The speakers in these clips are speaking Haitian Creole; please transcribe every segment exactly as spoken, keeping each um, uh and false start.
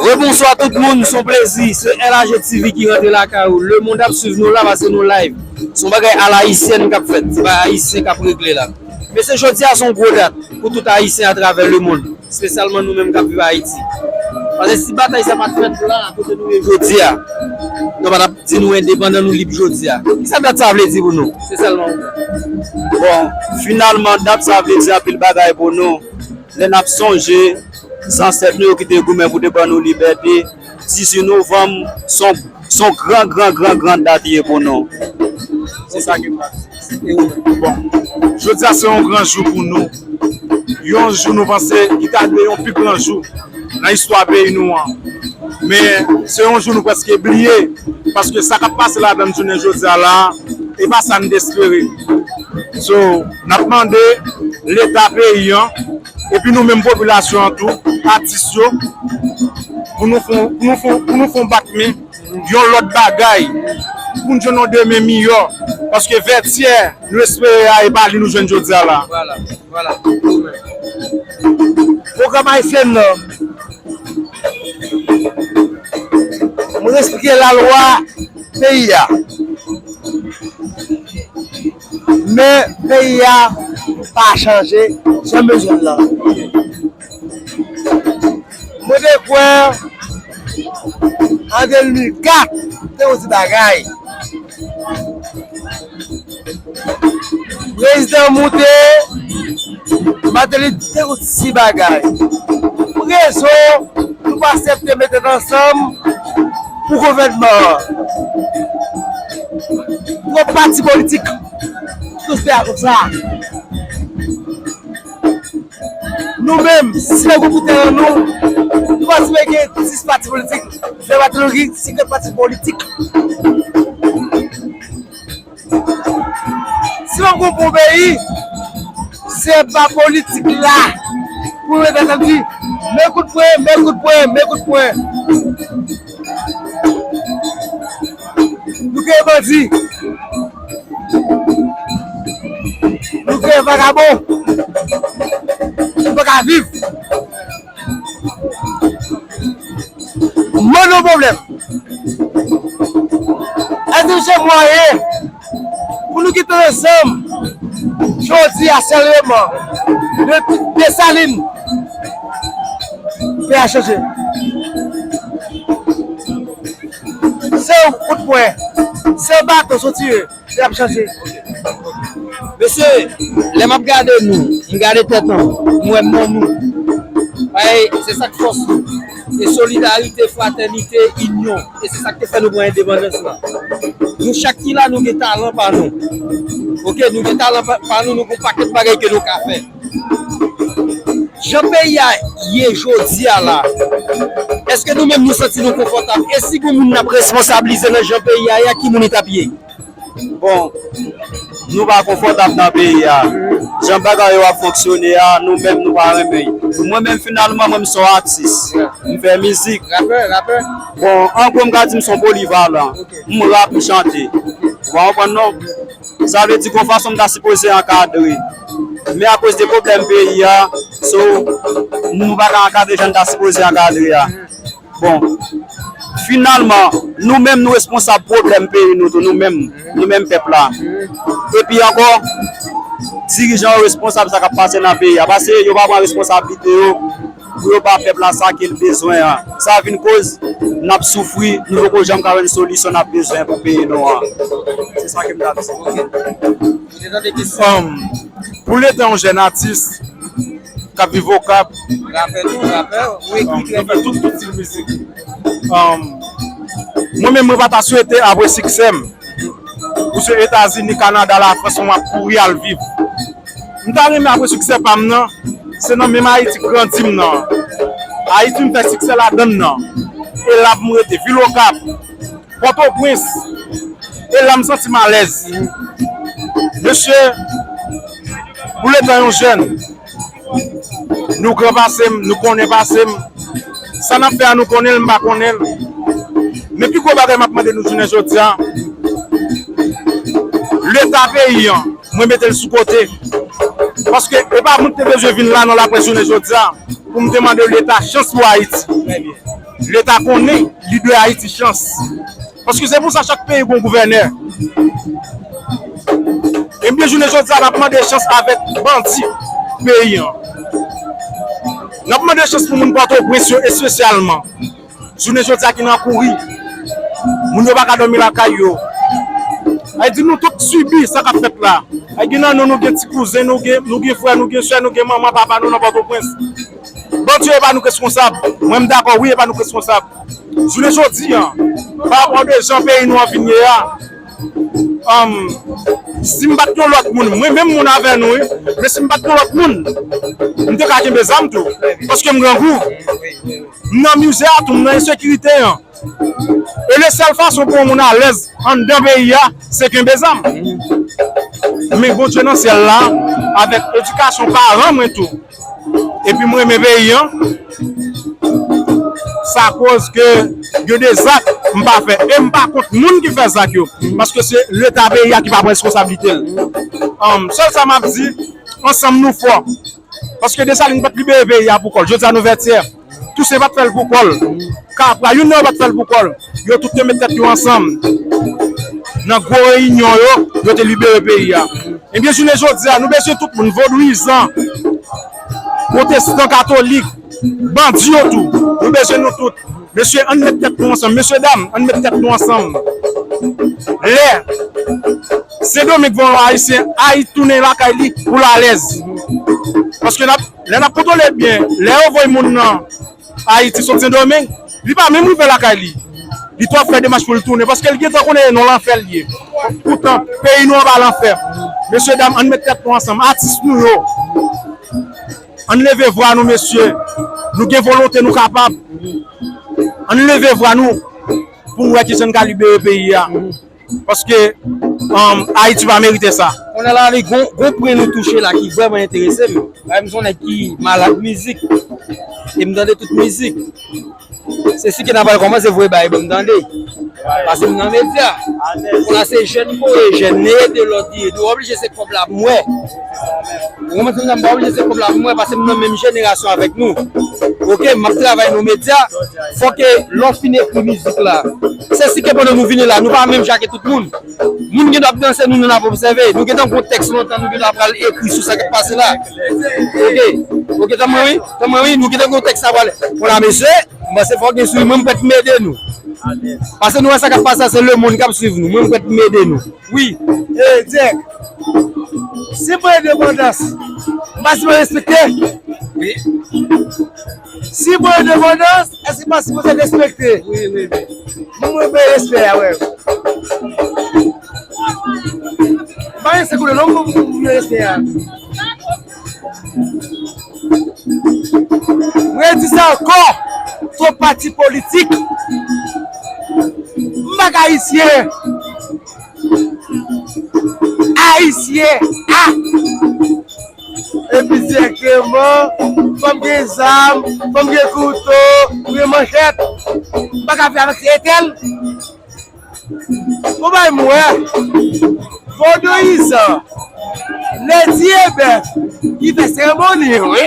E bonswa tout moun, se yon plezi. Se L A G T V ki rantre lakay ou. Lemonn ap swiv nou la paske nou live. Se yon bagay alayisyèn k ap fèt. Se pa ayisyen k ap regle la. Mesye, jodi a se yon gwo dat pou tout ayisyen atravè lemonn, espesyalman nou menm k ap viv Ayiti. Paske si batay sa pa t fèt la, kote nou ye jodi a, nou pa t ap di nou endepandan, nou lib jodi a. Kisa dat sa vle di pou nou? Se sèlman yon dat. Bon, finalman, dat sa vle di anpil bagay pou nou. Lè n ap sonje zansèt nou yo ki te goumen pou te ban nou libète, dizuit novanm, se yon, se yon gran, gran, gran, gran dat ye pou nou. Se sa ke m ap di. Bon, jodi a se yon gran jou pou nou. Yon jou nou panse ki ta dwe yon pi gran jou nan istwa peyi nou an. Men se yon jou nou prèske bliye, paske sa k ap pase ladan n jounen jodi a la, e pa sa n te espere. So, n ap mande Leta peyi an, epi nou menm popilasyon an tou, atis yo, pou nou fè, pou nou fè, pou nou fè yon bat men, yon lòt bagay, pou n jwenn yon demen miyò, paske Vètyè nou espere a, e pa li nou jwenn jodi a la. Vwala, vwala. Pwogram Ayisyen nan, mwen eksplike lalwa peyi a. Men peyi a pa chanje jan bezwen l lan. Mwen te kwè an de mil kat te yon ti bagay. Prezidan moute, Martelly te yon ti bagay. Pou rezon nou pa aksepte met tèt ansanm pou gouvènman an. Twòp pati politik. Tout se akonsa. Nou menm, si se gwoup tèren nou, nou pa sipoze gen dis pati politik. Se pati politik, senkant pati politik. Si w ap gon bon peyi, se pa politik la pou yo ta di, men kout pwen, men kout pwen, men kout pwen. Nou gen bandi. Nou gen vagabon. Nou pa ka viv. Mwen gen yon pwoblèm. Èske se mwayen pou nou kite ansanm jodi a sèlman depi Desalin fè a chanje? Se yon kout pwen, se yon baton sou tire. L ap chanje. Mesye, lè m ap gade nou, m gade tèt an, m wè m nan nou. Paske se sa k fòs nou. Se solidarite, fratènite, inyon. E se sa k te fè nou pran endepandans la. Nou chak ki la, nou gen talan pa nou. Oke, nou gen talan pa, pa nou, nou gen pakèt bagay ke nou ka fè. Jan peyi a ye jodi a la, èske nou menm nou santi nou konfòtab? E si gon moun n ap responsablize nan jan peyi a ye a, ki moun li t ap ye? Bon, nou pa konfòtab nan peyi a. Jan bagay yo ap fonksyone a, nou menm nou pa renmen. Mwen menm finalman, mwen m se yon atis. M fè mizik. Rapè, rapè. Bon, an gwo m ka di m se yon polivalan. M rap, m chante. Ou pa konprann non? Sa vle di gon fason m ta sipoze ankadre. Men akoz de pwoblèm peyi a, so, nou pa ka ankadre jan n ta sipoze ankadre a. Bon, finalman, nou menm nou responsab pwoblèm peyi nou tou, nou menm, nou menm pèp la. Epi ankò, dirijan yo responsab sa k ap pase nan peyi a, paske yo pa pran responsablite yo pou yo ba pèp la sa ke l bezwen an. Sa vin koz n ap soufri, nou poko janm ka jwenn solisyon n ap bezwen pou peyi nou an. Se sa ke m ta di. Pou letan yon jèn atis k ap viv Okap, rapè tou, rapè, ou ekri trè byen. Tout, tout stil mizik. Mwen menm, mwen pa ta swete apre siksè m pou se Etazini, Kanada, Lafrans mwen ap kouri al viv. M ta renmen apre siksè pa m nan, se nan menm Ayiti k grandi m nan. Ayiti m fè siksè ladann nan. E la pou m rete, vil Okap, Pòtoprens. E la m santi m alèz. Mesye, pou letan yon jèn, nou gran pase m, nou konnen pase m. Sa n ap fè a, nou konnen l, m pa konnen l. Men pi gwo bagay m ap mande nou jounen jodi a, Leta peyi an, mwen mete l sou kote. Paske e pa moun ki te bezwen vin la nan laprès jounen jodi a pou m te mande Leta chans pou Ayiti. Leta konnen li dwe Ayiti chans. Paske se pou sa chak peyi gon gouvènè. Ebyen, jounen jodi a, n ap mande chans avèk bandi peyi an. N ap mande chans pou moun Pòtoprens yo espesyalman. Jounen jodi a ki nan kouri. Moun yo pa ka dòmi lakay yo. Ay di nou tout sibi sa k ap fèt la. Ay gen nan nou, nou gen ti kouzen, nou gen, nou gen frè, nou gen sè, nou gen manman, papa nou nan Pòtoprens. Bandi yo e pa nou k responsab. Mwen m dakò, wi, e pa nou k responsab. Jounen jodi a, pa rapò de jan peyi nou an vin ye a, um, si m pa t yon lòt moun, mwen menm moun avè nou, wi, men si m pa t yon lòt moun, m te ka kenbe zam tou, paske m grangou. M nan mizè a tou, m nan ensekirite an. E le sèl fason pou yon moun alèz anndan peyi a, se kenbe zam. Men Bondye nan syèl la, avèk edikasyon paran mwen tou, epi m renmen peyi an, sa koz ke gen de zak m pa fè. E m pa kont moun ki fè zak yo, paske se Leta peyi a ki pa pran responsablite l. Anm, sèl sa m ap di, ansanm nou fò. Paske Desalin pa t libere peyi a pou kò l. Jodi a nou Vètyè. Tousen pa t fè l pou kò l. Kapra, youn nan yo pa t fè l pou kò l. Yo tout te met tèt yo ansanm. Nan gwo reyinyon yo, yo te libere peyi a. Ebyen, jounen jodi a, nou bezwen tout moun, vodouyizan, pwotestan, katolik, bandi yo tou. Nou bezwen nou tout. Mesye, ann met tèt nou ansanm. Mesye dam, ann met tèt nou ansanm. Lè Sendomeng voye yon Ayisyen, Ayiti tounen lakay li pou l alèz. Paske n ap, lè n ap kontwole byen, lè yo voye moun nan Ayiti sot Sendomeng, li pa menm rive lakay li. Li twò fè demach pou l tounen, paske l gentan konnen non lanfè l ye. Poutan, peyi nou anba lanfè. Mesye dam, ann met tèt nou ansanm. Atis nou yo, ann leve vwa nou, mesye. Nou gen volonte, nou kapab. Ann leve vwa nou pou n wè kijan n ka libere peyi a. Paske, um, Ayiti pa merite sa. Kounye a la, li gon, gon pwen nou touche la ki vrèman enterese m. Bagay, m se yon nèg ki malad mizik. E m tande tout mizik. Se si ke n a pral kòmanse voye bagay ban m tande. Paske m nan medya. Kounye a se jèn mwen ye, jèn neye de lòt ye. Nou oblije se kòb la pou mwen. Ou konprann sa m di a, m pa oblije se kòb la pou mwen, paske m nan menm jenerasyon avèk nou. Oke, m ap travay nan medya, fò ke lè w fin ekri mizik la. Se si ke pandan nou vini la, nou pa menm jan ke tout moun. Moun gen dwa ap danse, nou, nou n ap obsève. Nou gentan gon tèks lontan, nou gentan pral ekri sou sa k ap pase la. Oke, oke, tanmen wi, tanmen wi, nou gentan gon tèks sa pral. Kounye a mesye, m panse fò gen sou li, mwen m prèt pou m ede nou. Paske nou wè sa k ap pase la, se lemonn k ap swiv nou. Mwen m prèt pou m ede nou. Wi. E, Djèk, si mwen endepandans, m pa sipoze respekte? Wi. Si mwen endepandans, èske m pa sipoze respekte? Wi, wi, wi. Mwen, mwen respè a, wè. M pa gen sèk koulè non, mwen, mwen, mwen respè a. Mwen di sa ankò, twòp pati politik. M pa ka ayisyen. Ayisyen, a! Epi dirèkteman, fò m gen zam, fò m gen kouto, m gen manchèt. M pa ka fè avèk etèl. Bon, bay m wè. Vodouyizan, lè di e bèf, li fè seremoni, wi.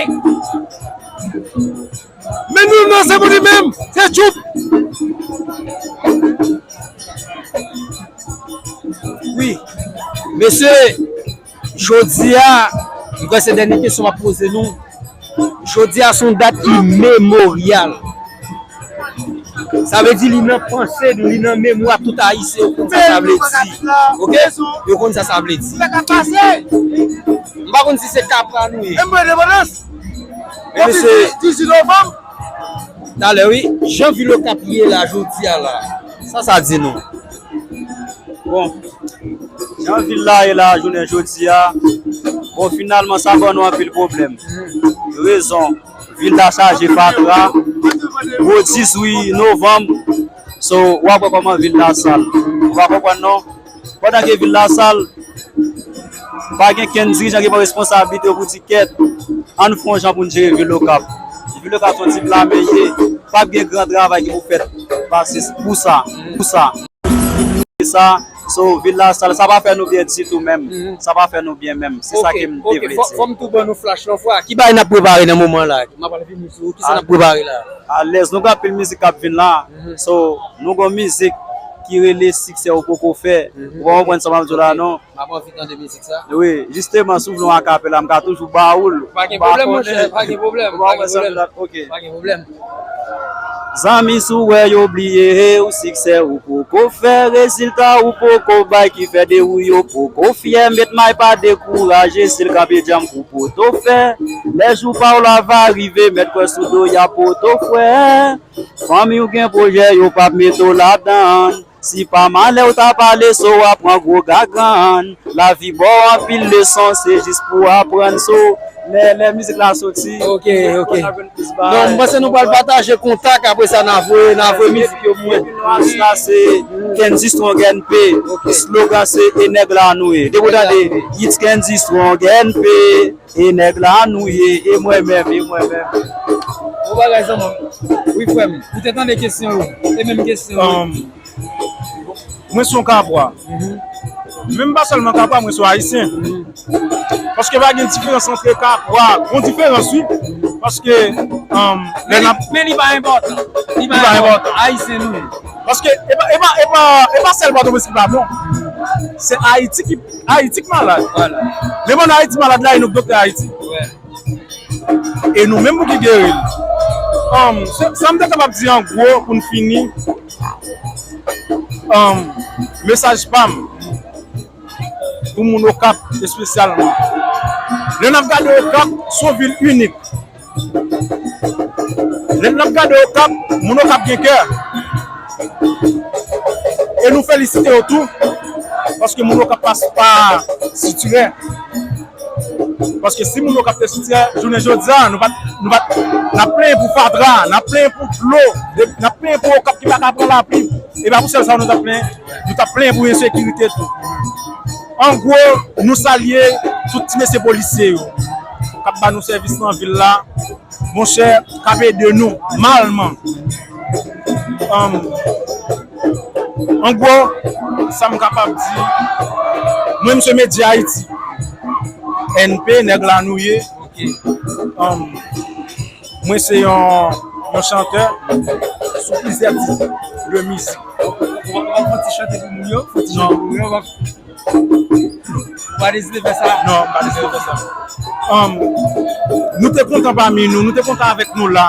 Men nou nan seremoni menm, se tchoup. Wi. Mesye, jodi a, m kwè se dènye kesyon m ap poze nou. Jodi a se yon dat ki memoryal. Sa vle di li nan panse nou, li nan memwa tout Ayisyen, yo konn sa sa vle di. Oke? Yo konn sa sa vle di. M pa konn si se kapra nou ye. Men mesye, dizuit novanm. Talè, wi. Jan vil Okap ye la, jodi a la, sa sa di nou? Bon, jan vil la ye la, jounen jodi a, bon, finalman, sa ban nou anpil pwoblèm. Rezon, vil la chaje fatra. Gwo dizuit novanm, so, w ap wè kòman vil la sal. Ou pa konprann, non? Pandan ke vil la sal, pa gen kenn dirijan ki pran responsablite yo pou di, "Kèt, ann fè yon jan pou n jere vil Okap." Vil Okap se yon ti plamen l ye, p ap gen gran travay ki pou fèt pase pou sa, pou sa. E sa, So, vil la, sa, sa pa fè nou byen ditou menm. Sa pa fè nou byen menm. Se sa ke m te vle di. Fò m tou ban nou flash yon fwa. Ki bagay n ap prepare nan moman la? M ap al vini sou ou. Kisa n ap prepare la? Alèz, nou gen anpil mizik k ap vin la. So, nou gen yon mizik ki rele Siksè ou poko fè. Ou pa konprann sa m ap di w la, non? M ap anvi tande mizik sa. Wi, jisteman, si w vle yon akapela, m ka toujou ba ou l. Pa gen pwoblèm, monchè, pa gen pwoblèm, pa gen pwoblèm. Ok. Pa gen pwoblèm. Zanmi, si w wè yo bliye w, siksè ou poko fè, rezilta ou poko bay, ki fè de ou yo poko fyè. Met may, pa dekouraje, si l kanpe djanm kou poto fè. Lè jou pa w la va rive, mèt kwè sou do y a poto fwè. Fanmi w gen pwojè, yo p ap mete w ladan. Si pa malè w ta pale, so w a pran gwo gagann. Lavi ba w anpil leson, se jis pou w aprann. So, lè, lè mizik la soti, ok, ok, n ap jwenn plis bagay. Non, m panse nou pral pataje kontak, apre sa n a voye, n a voye mizik yo pou mwen. Epi non, atis la se Kendy Strong N P. Ok. Slogan se E nèg la nou ye. Depi w tande, it's Kendy Strong N P. E nèg la nou ye, e mwen menm, e mwen menm. Bon bagay, zanmi m. Wi, frè m. Ou te tande kesyon yo. E menm kesyon yo. Um, mwen se yon Kapwa. Men m pa sèlman Kapwa, mwen se yon Ayisyen. Paske pa gen diferans antre Kapwa. Gon diferans, wi. Paske, um, men li pa enpòtan. Li pa enpòtan. Ayisyen nou ye. Paske e pa, e pa, e pa, e pa sèl Pòtoprens ki pa bon. Se Ayiti ki Ayiti k malad. Vwala. Depi Ayiti malad la, e nou k doktè Ayiti. Wè. E nou menm pou ki geri l. Um, se, sa m te kapab di an gwo pou n fini. Um, mesaj pa m pou moun Okap espesyalman. Lè n ap gade Okap, se yon vil inik. Lè n ap gade Okap, moun Okap gen kè. E nou felisite yo tou, paske moun Okap pa, pa sitirè. Paske si moun Okap te sitirè, jounen jodi a, nou pa t, nou pa t, n ap plenyen pou fatra, n ap plenyen pou dlo, n ap plenyen pou Okap ki pa ka pran lapli. E pa pou sèl sa nou t ap plenyen, nou t ap plenyen pou ensekirite tou. An gwo, nou salye tout ti mesye polisye yo k ap ba nou sèvis nan vil la. Monchè, k ap ede nou malman. An, an gwo, sa m kapab di, mwen, m se Medya Ayiti, N P, nèg la nou ye. An, mwen se yon, yon chantè sou plizyè tit de mizik. W ap, w ap fè ti chante pou moun yo? Fè ti chante pou moun yo, w ap Ou pa deside fè sa? Non, m pa deside fè sa. Um, nou te kontan pami nou, nou te kontan avèk nou la.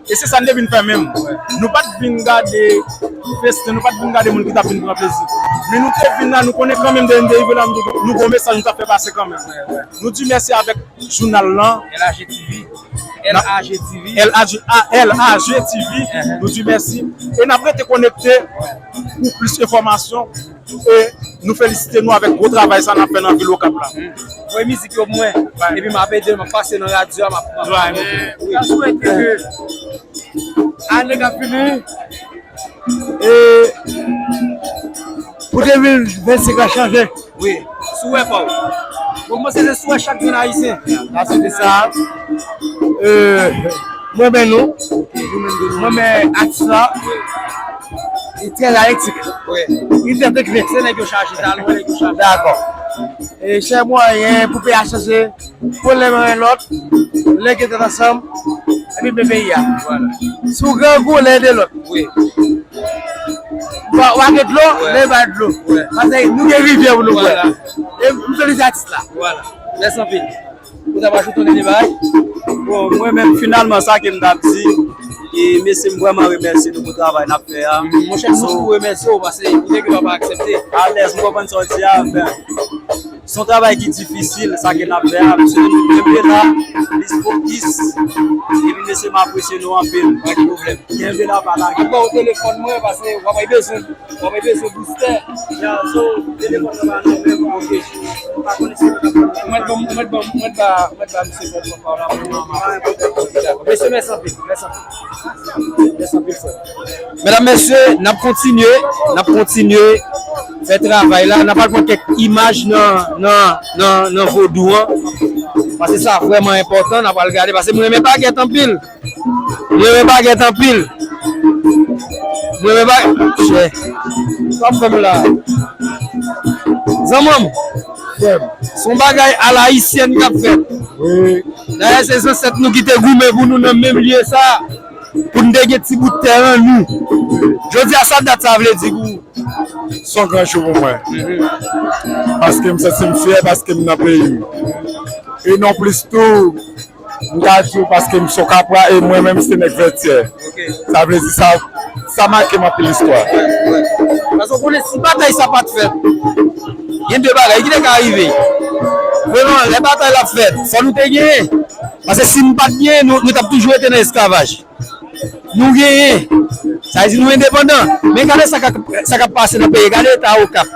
E se sa n te vin fè menm. Nou pa t vin gade festen, nou pa t vin gade moun ki t ap vin pran plezi. Men nou te vin la, nou konnen kanmenm de n te rive la, nou, nou gon mesaj nou t ap fè pase kanmenm. Nou di mèsi avèk jounal lan. L A G T V. L A G T V. L A G, a, L A G T V, nou di mèsi. E n ap rete konekte pou plis enfòmasyon. E nou felisite nou avèk gwo travay sa n ap fè nan vil Okap la. Voye mizik yo pou mwen. Epi m ap ede, m ap pase nan radyo a, m ap, m ap, wi. N ap swete ke ane k ap vini, e pou de mil vennsenk la chanje. Wi, souwè pa w. Bon, mwen se souwè chak grenn Ayisyen. Sa se de sa. E, mwen renmen nou. Mwen renmen atis la. Li trè aletik. Wi. Li trè teknik. Se nèg yo chaje, talè nèg yo chaje. Dakò. E chèche mwayen pou peyi a chanje. Pwoblèm youn lòt, lè gen tèt ansanm, epi men peyi a. Vwala. Si w grangou, lè ede lòt. Wi. Ou pa, ou pa gen dlo, lè ba dlo. Wi. Paske nou gen rivyè pou nou bwè. Vwala. E m felisite atis la. Vwala. Mèsi anpil. Ou ta pa ajoute yon dènye bagay? Bon, mwen menm, finalman, sa ke m t ap di, e mesye, m vrèman remèsye nou pou travay n ap fè a. Monchè, nou tou remèsye w, paske ou te gen dwa pa aksepte. Alèz, m konprann sa w di a, men. Se yon travay ki difisil, sa ke n ap fè a. M swete nou kenbe la, plis fokis. Epi mesye, m apresye nou anpil. Pa gen pwoblèm. Kenbe la, pa lage. M ap ba w telefòn mwen, paske w ap bezwen, w ap bezwen boustè. Ya, so, telefòn nan pa nan men m, ok. M pa konnen si yo t ap pran. Mwen ban, mwen ban, mwen ba, mwen ba misye telefòn pa w la, mwen ban. Dakò. Mesye, mèsi anpil, mèsi anpil. Mèsi anpil, frè. Medam, mesye, n ap kontinye, n ap kontinye fè travay la. N ap al pran kèk imaj nan, nan, nan, nan vodou an. Paske sa vrèman enpòtan, n ap al gade. Paske mwen renmen bagèt anpil. Mwen renmen bagèt anpil. Mwen renmen bagèt. Chè. Sa w ap fè m la? Zanmanm, se yon bagay alayisyèn k ap fèt. Dayè, se zansèt nou ki te goumen pou nou nan menm lye sa a, pou n te gen ti bout tè an nou. Jodi a, sa dat sa vle di pou ou? Se yon gran jou pou mwen. Paske m santi m fyè, paske m nan peyi m. E non plis tou, m ka di w paske m se yon Kapwa e mwen menm se nèg Vètyè. Sa vle di sa, sa make m anpil istwa. Paske w konnen si batay sa pa t fèt, gen de bagay ki te ka rive. Vrèman, lè batay la ap fèt, fò nou te genyen. Paske si n pa t genyen, nou, nou t ap toujou rete nan esklavaj. Nou genyen. Sa vle di nou endepandan. Men gade sa k ap, sa k ap pase nan peyi. Gade eta Okap.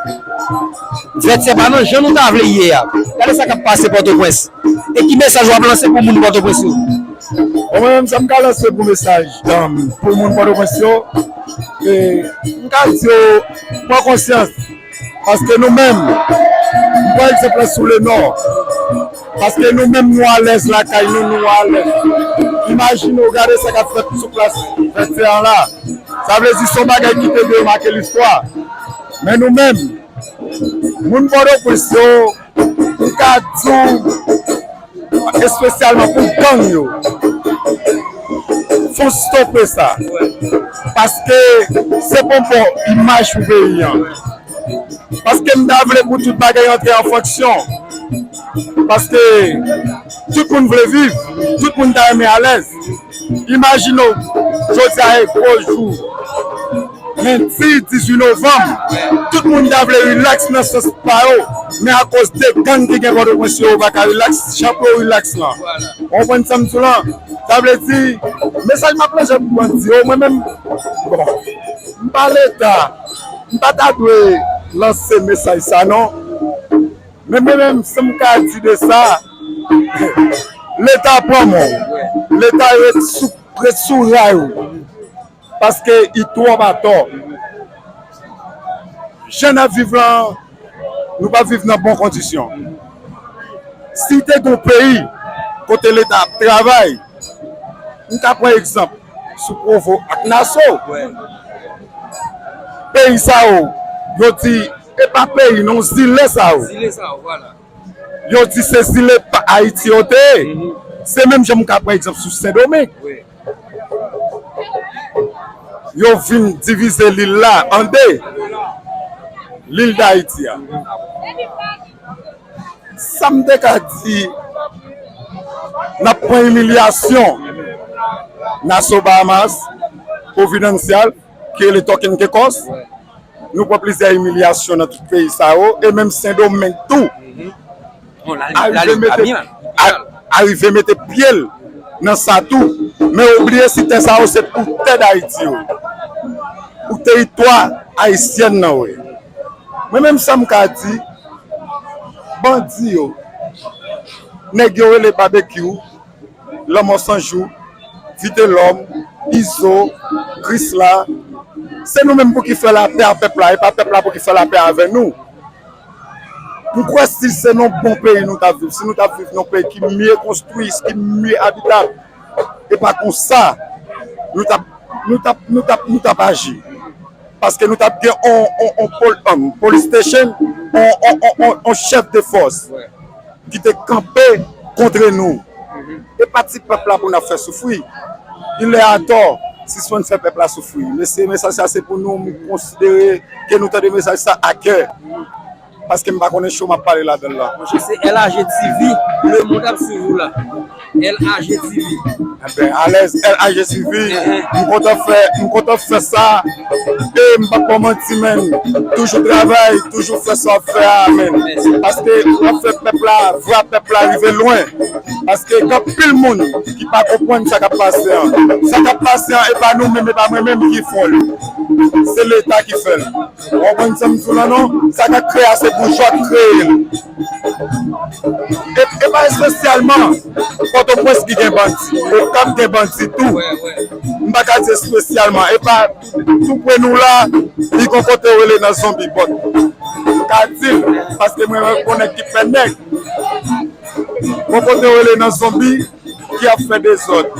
Vètyè pa nan jan nou ta vle ye a. Gade sa k ap pase Pòtoprens. E ki mesaj w ap lanse pou moun Pòtoprens yo? Bon, mwen menm, sa m ka lanse pou mesaj, um, pou moun Pòtoprens yo, e, m ka di yo, pran konsyans. Paske nou menm, m pran egzanp la sou Lenò. Paske nou menm, nou alèz lakay nou, nou alèz. Imajine w gade sa k ap fèt sou plas Vètyè an la. Sa vle di se yon bagay ki te dwe make listwa. Men nou menm, moun Pòtoprens yo, m ka di w, espesyalman pou gang yo, fò n stope sa. Paske se pa yon bon imaj pou peyi an. Paske m ta vle pou tout bagay antre an fonksyon. Paske tout moun vle viv, tout moun ta renmen alèz. Imajine w, jodi a e gwo jou. Lendi dizuit novanm, tout moun ta vle rilaks nan sans pa yo, men akoz de gang ki gen Pòtoprens yo, yo pa ka rilaks, jan pou yo rilaks lan. Ou konprann sa m di w lan? Sa vle di, mesaj m ap lanse pou bandi yo, mwen menm, bon, m pa Leta, m pa ta dwe lanse mesaj sa non. Men mwen menm, sa m ka di de sa, Leta pran men w. Leta ret sou, ret sou ray ou. Paske li twòp atò. Jan n ap viv lan, nou pa viv nan bon kondisyon. Si te gen yon peyi kote Leta ap travay, m ka pran egzanp sou Pwovo ak Naso. Peyi sa yo, yo di, e pa peyi non, zile sa yo. Yo di se zile pa Ayiti yo te ye. Se menm jan m ka pran egzanp sou Sendomeng. Yo vin divize lil la an de. Lil Dayiti a. Sa m te ka di, n ap pran imilyasyon Naso Bahamas, Providencial, ki rele Talking Caicos. Nou pran plizyè imilyasyon nan tout peyi sa yo, e menm Sendomeng tou. Arive mete, a- arive mete pye l nan sa tou. Men ou bliye si tè sa yo se pou tè Dayiti yo. Pou teritwa ayisyèn nan, wi. Mwen menm sa m ka di, bandi yo, nèg yo rele Babekyou, Lanmò San Jou, Vitelòm, Izo, Krisla. Se nou menm pou ki fè lapè a pèp la, e pa pèp la pou ki fè lapè avè nou. M kwè si se nan bon peyi nou t ap viv, si nou t ap viv nan yon peyi ki mye konstwi, ki mye abitab, e pa konsa nou t ap, nou t ap, nou t ap, nou t ap aji. Paske nou t ap gen on, on, on pol-, on police station, on, on, on, on, on chèf de fòs ki te kanpe kontre nou. E pa ti pèp la pou n ap fè soufri. Il est à tort, sispann fè pèp la soufri. Mesye, mesaj sa se pou nou, m konsidere ke nou tande mesaj sa a kè. Paske m pa konnen cho m ap pale ladan l la. Monchè, se L A G T V, le monde ap swiv ou la. L A G T V. Enben, alèz, L A G T V, m kontan fè, m kontan fè sa. E m p ap ba w manti, menn. Toujou travay, toujou fè sa w ap fè a, menn. Paske w ap fè pèp la, vwa pèp la rive lwen. Paske gen anpil moun ki pa konprann sa k ap pase an. Sa k ap pase an, e pa nou menm, e pa mwen menm ki fè l. Se Leta ki fè l. Ou konprann sa m di w la non? Sa k ap kreye a, se boujwa k kreye l. E, e pa espesyalman Pòtoprens ki gen bandi. Okap gen bandi tou. M pa ka di espesyalman. E pa tou pre nou la, li gon kote yo rele nan Zonbi Bòt. M ka di l, paske mwen menm gon nèg ki pè nèg. Gon kote yo rele nan Zonbi, ki ap fè dezòd.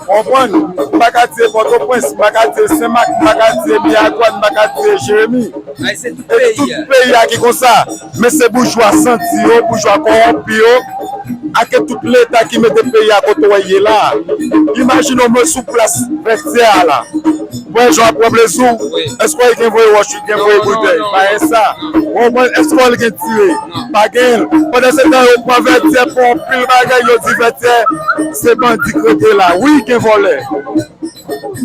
Ou konprann? M pa ka di se Pòtoprens, m pa ka di se Senmak, m pa ka di se Miragwàn, m pa ka di se Jeremi. Ay, se tout E peyi tout a. Peyi a ki konsa. Men se boujwa santi yo, boujwa kòwonpi yo, ak tout Leta ki mete peyi a kote w ye la. Imajine w mwen sou plas Vètyè a la. Wè jan w ap pran plezi w. Wi. Èske w gen voye wòch, gen Non, voye non, boutèy? non, Pa non. Gen sa. Ou konprann? Èske w gen tire? Non. Pa gen. Pandan se tan, yo pran Vètyè pou yon pil bagay, yo di Vètyè se bandi k rete la. Wi, gen vòlè.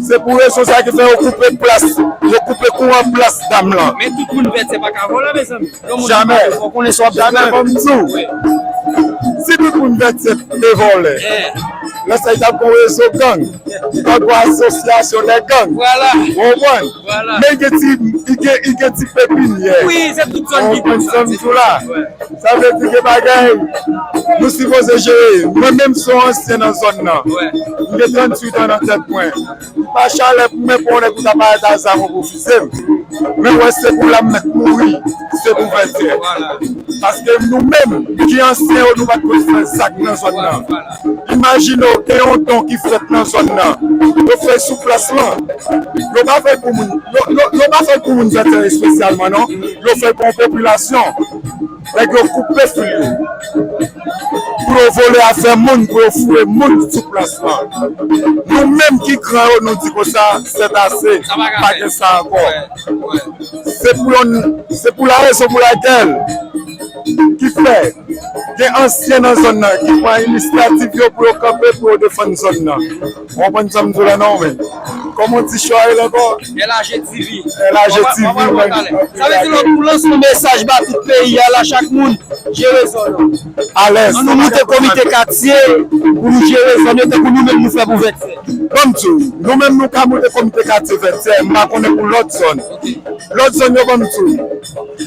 Se pou rezon sa ki fè yo koupe plas, yo koupe kouran plas dam lan. Men tout moun Vètyè pa ka vòlè, mezanmi. Yon moun Jamè. Ki pa fò konnen sa w ap Jamè, ban m di w. Si tout moun Vètyè te vòlè, Eh. Lè sa, li t ap gon rezo gang. Li t ap gon asosyasyon de gang. Vwala. Ou konprann? Vwala. Men li gen ti, li gen, li gen ti pepinyè. Wi, se tout zòn ki Ou konprann konsa. Sa m di w la? Wi. Sa vle di gen bagay, nou sipoze jere. Mwen menm se yon ansyen nan zòn nan. Wi. M gen tranntuit an nan tèt mwen. M pa chalè pou mwen pran yon nèg pou ta parèt a zam ou pou fize m. Men wè se pou l ap mèt mouri, se pou Vètyè. Vwala. Paske nou menm ki ansyen yo, nou pa t konn fè zak nan zòn nan. Imajine w gen yon don ki fèt nan zòn nan. Yo fè l sou plas lan. Yo pa fè l pou moun, yo, yo, yo pa fè l pou moun Vètyè espesyalman, non. Yo fè l pou yon popilasyon. Nèg yo koupe fil yo. Pou yo vole afè moun, pou yo foure moun sou plas lan. Nou menm ki gran yo, nou di konsa, sètase, Sa pa ka pa fèt. Gen sa ankò. Wè, wè. Se pou yon, se pou la rezon pou lakèl ki fè gen ansyen nan zòn nan ki pran inisyativ yo pou yo kanpe, pou yo defann zòn nan. Ou konprann sa m di w la non, men. Kòman w di chwa rele ankò? L A G T V. L A G T V, Sa vle di lòt pou lanse yon mesaj ba tout peyi a la, chak moun jere zòn nou. Alèz. An nou moute komite katye pou nou jere zòn yo tankou nou menm nou fè pou Vètyè. Ban m di w, nou menm nou ka moute komite katye Vètyè, m pa konnen pou lòt zòn. Lòt zòn yo ban m di w.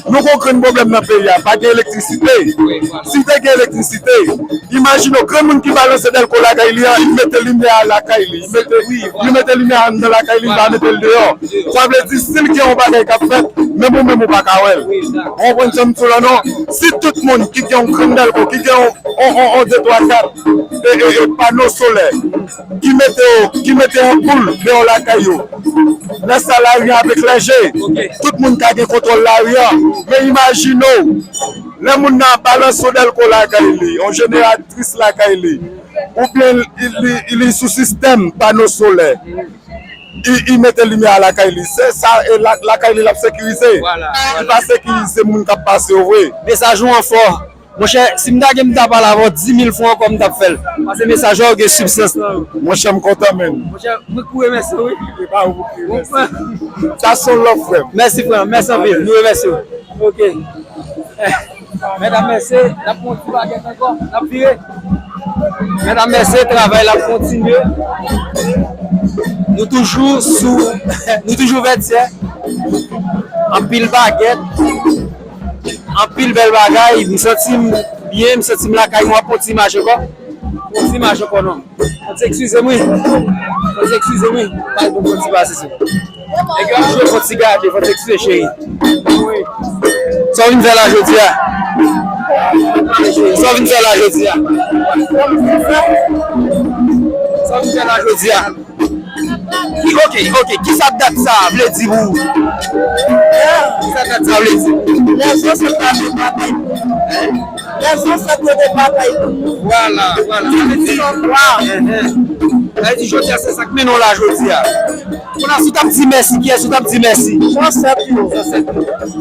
Nou gon grenn pwoblèm nan peyi a, pa gen elektrisite. Si te gen elektrisite, imajine w, granmoun ki balanse dèlko lakay li an, li mete limyè a lakay li, li mete, li mete limyè a anndan lakay li, li pa mete l deyò. Sa vle di, si l gen yon bagay k ap fèt, menm ou menm ou pa ka wè l. Ou konprann sa m di w la non? Si tout moun ki gen yon grenn dèlko, ki gen yon, yon, yon, yon de twa kat, e, e, e, pano solè, ki mete yo, ki mete anpoul deyò lakay yo. Lè sa lari an ap eklèje, tout moun ka gen kontwòl lari an. Men imajine w, lè moun nan ap balanse yon dèlko lakay li, yon jeneratris lakay li, oubyen li, li, li sou sistèm pano solè, li, li mete limyè a lakay li. Se sa, e la, lakay li l ap sekirize. Li pa sekirize moun k ap pase yo vre. Mesaj ou an fò. Monchè, si m ta gen m ta pale avè w dis mil fwa ankò m t ap fè l. Paske mesaj ou gen sibstans nan yo. Monchè, m kontan, menn. Monchè, mwen kou remèsye w, wi. E pa ou pou ki remèsye. Sa se yon love, frè m. Mèsi, frè m. Mèsi anpil. Nou remèsye w. Ok. Medam, mesye, n ap pran yon ti bagèt ankò. N ap vire. Medam, mesye, travay la ap kontinye. Nou toujou sou, nou toujou Vètyè. Anpil bagèt. Anpil bèl bagay, m santi m byen, m santi m lakay mwen, ap pran ti imaj ankò. Pran ti imaj ankò non. Fò ti eskize m wi. Fò ti eskize m wi. Bay bon pran ti pase sou. Nèg yo ap jwe, fò ti gade, fò ti eskize cheri. Sa w vin fè la jodi a? Sa w vin fè la jodi a? Sa w vin fè la jodi a? Ki, ok, ok, kisa dat sa a vle di pou ou? Kisa dat sa a vle di? Lèzansèt la te batay pou nou. Lèzansèt yo te batay pou nou. Vwala, vwala. Sa vle di, sa vle di jodi a se sa k mennen w la jodi a. Kounye a si w t ap di mèsi, kiyès ou t ap di mèsi? Zansèt yo.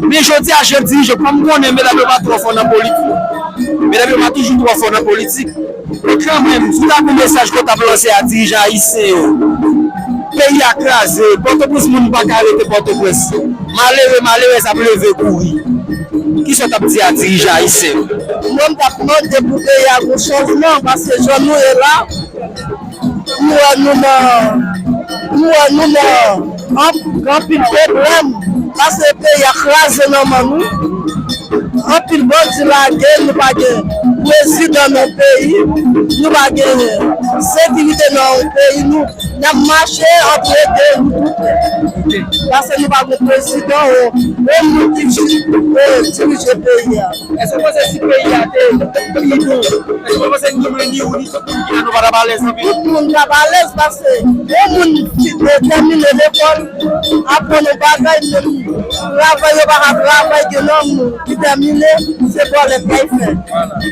Men jodi a, je dirijan, kòm m konnen medam yo pa twò fò nan politik. Medam yo pa toujou twò fò nan politik. Men kanmenm, si w ta gon mesaj ke w t ap lanse a dirijan ayisyen yo, peyi a kraze, Pòtoprens moun pa ka rete Pòtoprens. Malere, malerèz ap leve kouri. Kisa w t ap di a dirijan ayisyen yo? Mwen, m t ap mande pou peyi a gon chanjman, paske jan nou ye la, m wè nou nan, m wè nou nan anp-, anpil pwoblèm, paske peyi a kraze nan men nou. Anpil bandi lage, nou pa gen prezidan nan peyi, nou pa gen sekirite nan peyi nou. N ap mache antre de wout ouvè. Paske nou pa gen prezidan, o, o moun ki di-, e, dirije peyi a. Èske w panse si peyi a te pi bon, èske w panse ni mwen, ni ou, ni tout moun ki la, nou pa t ap alèz anpil? Tout moun t ap alèz paske yon moun ki detèmine lekòl, aprann yon bagay, menm travay yo pa ka travay, gen nan moun ki tèmine, se vòlè k al fè.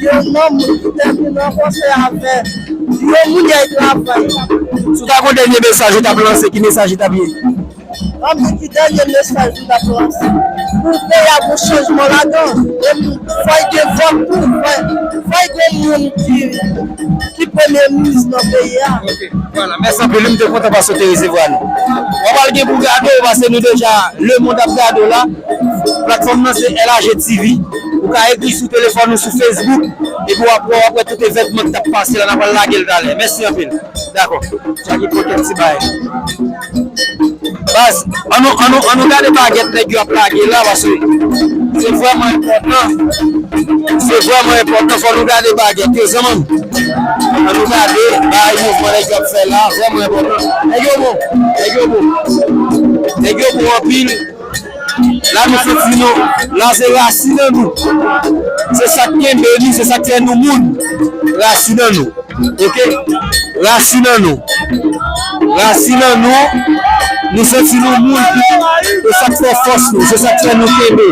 Gen nan moun ki tèmine ankò, se avè yon moun y al travay. Si w ta gen yon dènye mesaj ou t ap lanse, ki mesaj li t ap ye? Ann di ki dènye mesaj m t ap lanse. Pou peyi a gon chanjman ladan, e fò y gen vòt tou, fò, fò y gen moun ki, ki premye minis nan peyi a. Ok, vwala. Mèsi anpil, wi, m te kontan paske w te resevwa nou. W ap al gen pou gade w, paske nou deja, lemonn ap gade w la. Platfòm nan se L A G T V. Ou ka ekri sou telefòn ou sou Facebook, epi w ap, w ap wè tout evènman ki t ap pase la, n ap al lage l talè. Mèsi anpil. Dakò. Jackie pote ti bay. Baz, ann nou, ann nou, ann nou gade bagèt nèg yo ap lage la, paske se vrèman enpòtan. Se vrèman enpòtan, fò nou gade bagèt yo, zanmi m. Ann nou gade bagay mouvman nèg yo ap fè la, vrèman enpòtan. Nèg yo bon, nèg yo bon. Nèg yo bon anpil. La nou santi nou, la se rasin an nou. Se sa k kenbe nou, se sa k fè nou moun. Rasin an nou. Ok? Rasin an nou. Rasin an nou. Nou santi nou moun. Se sa k fè fòs nou. Se sa k fè nou kenbe.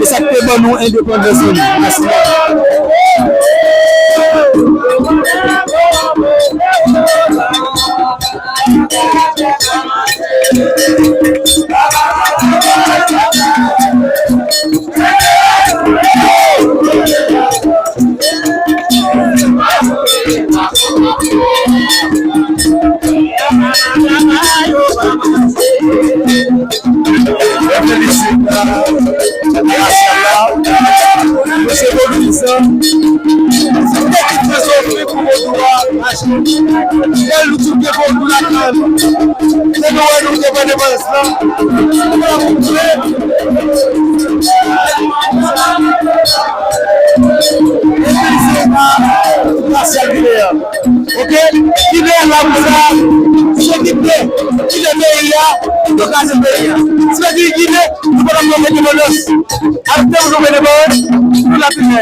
Se sa k te ban nou endepandans an nou. Rasin an nou. Yo felisite rasyal la. Yo se vodou sa. Se te ki prezon pou vodou a mache. Lè nou tout gen vodou lakay nou. Se nou wè nou te pran depans lan. Nou pa pou koupe. Epi se pa rasyal ki deyò. Ok? Ki deyò la pou sa? Se ki te, ki te peyi a, nou kraze peyi a. Se ki, ki te, nou pa nan move depandans. Arete w jwenn devan, nou la fini.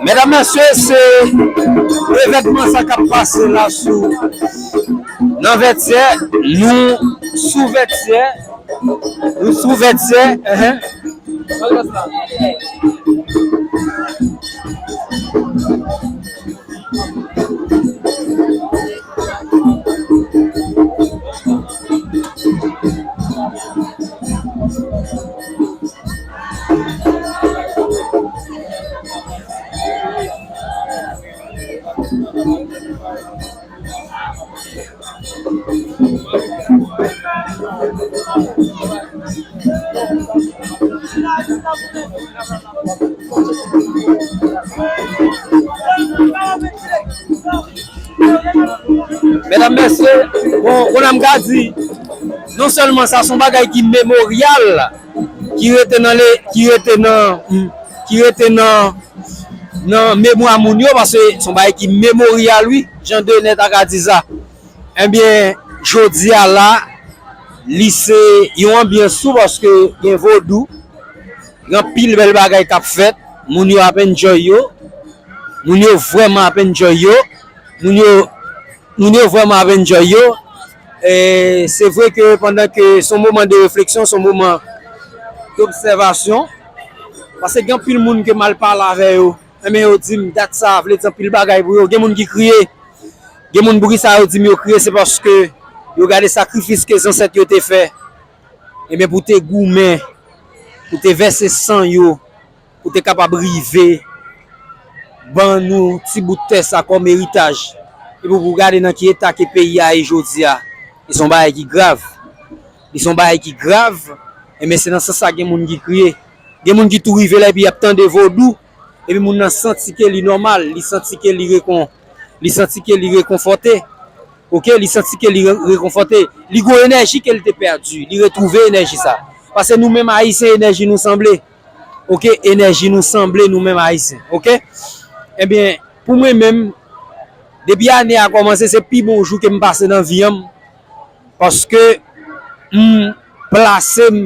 Medam, mesye, se evènman sa k ap pase la sou, nan Vètyè. Nou sou Vètyè. Nou sou Vètyè. Enhen. Medam, mesye, bon, kounye a m ka di, non sèlman sa se yon bagay ki memoryal, ki rete nan le, ki rete nan, ki rete nan, nan memwa moun yo, paske se yon bagay ki memoryal, wi, jan de nèt a ka di sa. Ebyen, jodi a la, li se yon anbyans tou, paske gen vodou, gen anpil bèl bagay k ap fèt, moun yo ap enjoy yo, moun yo vrèman ap enjoy yo, moun yo, moun yo vrèman ap enjoy yo. E se vre ke pandan ke se yon moman de refleksyon, se yon moman dobsèvasyon, paske gen anpil moun ke m al pale avè yo, enben yo di m dat sa vle di anpil bagay pou yo. Gen moun ki kriye, gen moun pou ki sa yo di m yo kriye, se paske yo gade sakrifis ke zansèt yo te fè, enben pou te goumen, pou te vèse san yo, pou te kapab rive ban nou ti bout tè sa kòm eritaj. Epi pou gade nan ki eta ke peyi a ye jodi a. Li se yon bagay ki grav. Li se yon bagay ki grav. Enben se nan sans sa gen moun ki kriye. Gen moun ki tou rive la epi y ap tande vodou, epi moun nan santi ke li nòmal, li santi ke li rekon, li santi ke li rekonfòte. Oke, li santi ke li re-, rekonfòte. Li gon enèji ke li te pèdi, li retwouve enèji sa. Paske nou menm Ayisyen, enèji nou sanble. Oke, enèji nou sanble nou menm Ayisyen. Oke? Ebyen, pou mwen menm, depi ane a kòmanse, se pi bon jou ke m pase nan vi an m. Paske m plase m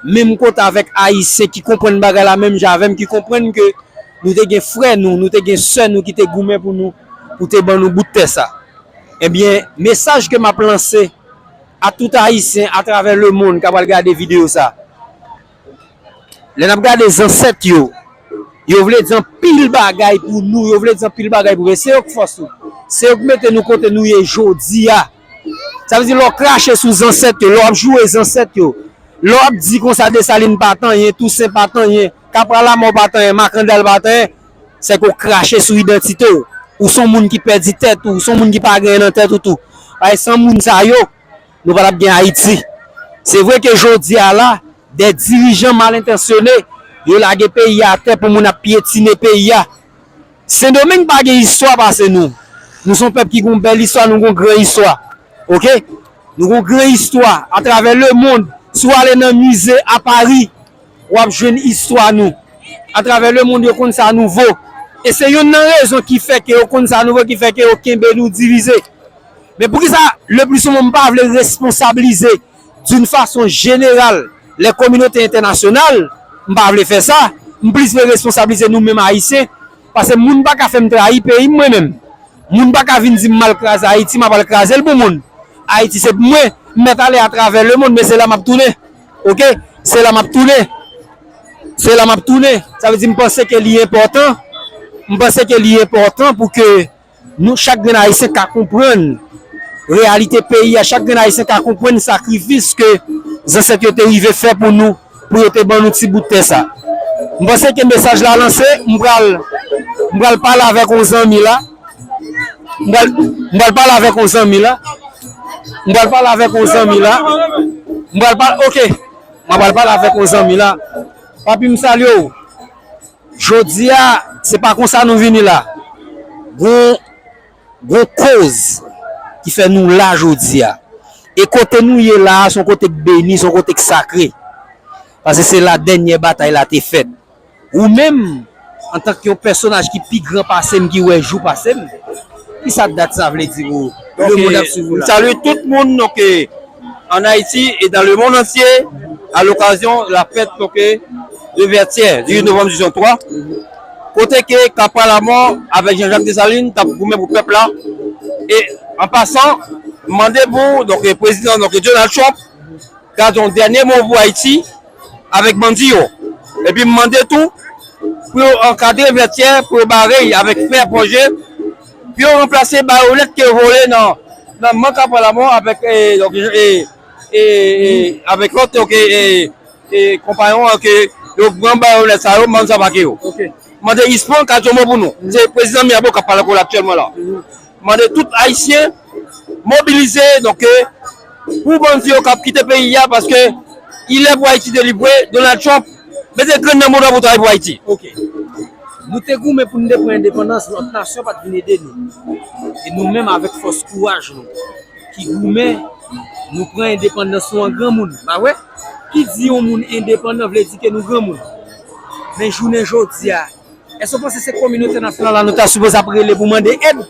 menm kote avèk Ayisyen ki konprann bagay la menm jan avè m, ki konprann ke nou te gen frè nou, nou te gen sè nou ki te goumen pou nou, pou te ban nou bout tè sa. Ebyen, mesaj ke m ap lanse a tout Ayisyen atravè lemonn k ap al gade videyo sa, lè n ap gade zansèt yo, yo vle di anpil bagay pou nou, yo vle di anpil bagay pou yo. Se yo k fòs nou. Se yo k mete nou kote nou ye jodi a. Sa vle di lè w krache sou zansèt yo, lè w ap joure zansèt yo, lè w ap di konsa Desalin pa t anyen, Tousen pa t anyen, Kapra Lamò pa t anyen, Makandal pa t anyen, se ke w krache sou idantite w. Ou se yon moun ki pèdi tèt ou, ou se yon moun ki pa gen anyen nan tèt ou tou. Paske san moun sa yo, nou pa t ap gen Ayiti. Se vre ke jodi a la, de dirijan mal entansyone, yo lage peyi a atè pou moun ap pyetine peyi a. Sendomeng pa gen istwa pase nou. Nou se yon pèp ki gen yon bèl istwa, nou gen yon gran istwa. Oke? Nou gen yon gran istwa atravè lemonn. Si w ale nan mize a Pari, w ap jwenn istwa nou. Atravè lemonn, yo konn sa nou vo. E se youn nan rezon ki fè ke yo konn sa nou vo, ki fè ke yo kenbe nou divize. Men poukisa, le pli souvan, m pa vle responsablize d'une façon générale les communautés internationales, m pa vle fè sa, m plis vle responsablize nou menm Ayisyen, paske moun pa ka fè m trayi peyi m mwen menm. Moun pa ka vin di m m al kraze Ayiti, m ap al kraze l pou moun. Ayiti se pou mwen, m mèt ale atravè lemonn, men se la m ap tounen. Oke? Se la m ap tounen. Se la m ap tounen. Sa vle di m panse ke li enpòtan. M panse ke li enpòtan pou ke nou, chak grenn Ayisyen ka konprann reyalite peyi a, chak grenn Ayisyen ka konprann sakrifis ke zansèt yo te rive fè pou nou, pou yo te ban nou ti bout tè sa. M panse ke mesaj la lanse, m pral, m pral pale avèk yon zanmi la. M pral, m pral pale avèk yon zanmi la. M pral pale avèk yon zanmi la. M pral pale, oke. M pral pale avèk yon zanmi la. Papi, m salye w. Jodi a, se pa konsa nou vini la. Gon, gon koz ki fè nou la jodi a. E kote nou ye la a, se yon kote k beni, se yon kote k sakre. Paske se la dènyè batay la te fèt. Ou menm, antanke yon pèsonaj ki pi gran pase m, ki wè jou pase m, kisa dat sa vle di pou ou? Le monde ap suiv ou la. Je salue tout le monde, donc, euh, en Haïti et dans le monde entier à l'occasion de la fête, donc, euh, de Vertières, du huit novembre soixante-trois. Kote ke Kapra Lamò avèk Jean-Jacques Dessalines t ap goumen pou pèp la. E an pasan, mande pou, donc, euh, prezidan, donc, Donald Trump, gade yon dènye mo pou Ayiti avèk bandi yo. Epi m mande tou pou yo ankadre Vètyè, pou yo bare avèk fè pwojè, pou yo ranplase bayonèt ke yo vole nan, nan Mòn Kapra Lamò avèk, e, donk, e, e, e, avèk lòt, donk, e, e, e, konpayon an ke yo pran bayonèt sa yo, bann sa pake yo. Mande Ispan ka di yon mo pou nou. Se prezidan Mirabeau k ap pale ankò la aktyèlman la. Mande tout Ayisyen mobilize, donk, pou bandi yo k ap kite peyi a, paske il est pour Haïti délivré, Donald Trump, mete grenn nan mouda pou travay pou Ayiti. Ok. Nou te goumen pou n te pran endepandans, lòt nasyon pa t vin ede nou. E nou menm avèk fòs kouraj nou, ki goumen, nou pran endepandans nou an granmoun. Pa vre? Ki di yon moun endepandan vle di ke nou granmoun. Men jounen jodi a, èske w panse se kominote entènasyonal la nou ta sipoze ap rele pou mande èd?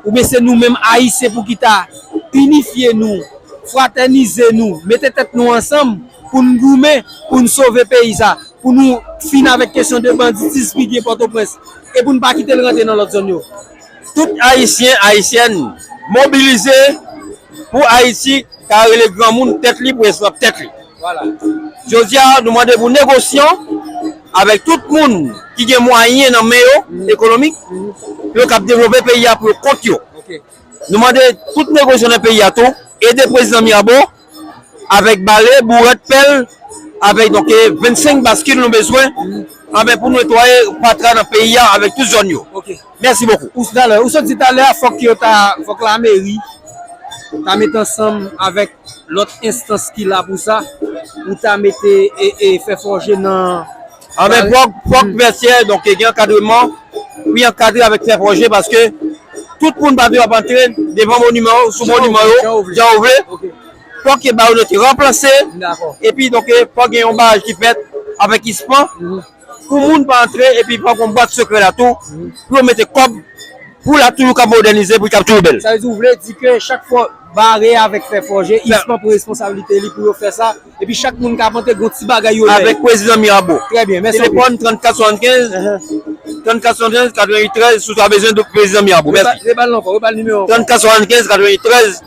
Oubyen se nou menm Ayisyen pou ki ta inifye nou, fratènize nou, mete tèt nou ansanm pou n goumen, pou n sove peyi sa, pou nou fin avèk kesyon de banditis ki gen Pòtoprens e pou n pa kite l rantre nan lòt zòn yo? Tout Ayisyen, Ayisyèn, mobilize pou Ayiti ka rele granmoun tèt li pou esklav tèt li. Jodi a, nou mande pou negosyan avèk tout moun ki gen mwayen nan men yo, ekonomik, pou yo kab devlope peyi a pou yo kont yo. Nou mande tout negosyan nan peyi a tou, ede prezidan Mirabeau avèk bale, bourèt, pèl, avèk, donk, vennsenk baskil nou bezwen, anben, pou netwaye fatra nan peyi a avèk tout zòn yo. Mèsi bokou. Ou, talè, ou sot di talè a, fòk yo ta, fòk lameri ta met ansanm avèk lòt enstans ki la pou sa, pou ta mete e, e fè fòje nan Anben, fòk, fòk vètyè, donk, gen ankadreman, wi, ankadre avèk fè fòje, paske tout moun pa dwe ap antre devan moniman yo, sou moniman yo, jan yo vle. Fòk ke ba yo note ranplase, epi, donk, fòk gen yon baraj ki fèt avèk ispan, pou moun pa antre, epi fòk yon bwat sekrè la tou, pou yo mete kòb, pou la toujou ka modènize, pou li ka toujou bèl. Sa vle di, ou vle di ke chak fwa bare avèk fè fòje, ispan pran responsablite li pou yo fè sa, epi chak moun ka pote gon ti bagay yo lè. Avèk prezidan Mirabo. Trè byen, mèsi anpil. Telefòn trannkat swasannkenz, trannkat swasannkenz, katreventuit trèz, si w ta bezwen de prezidan Mirabo. Mèsi. Rebal ankò, rebal nimewo ankò. Trannkat swasannkenz, katreventuit trèz,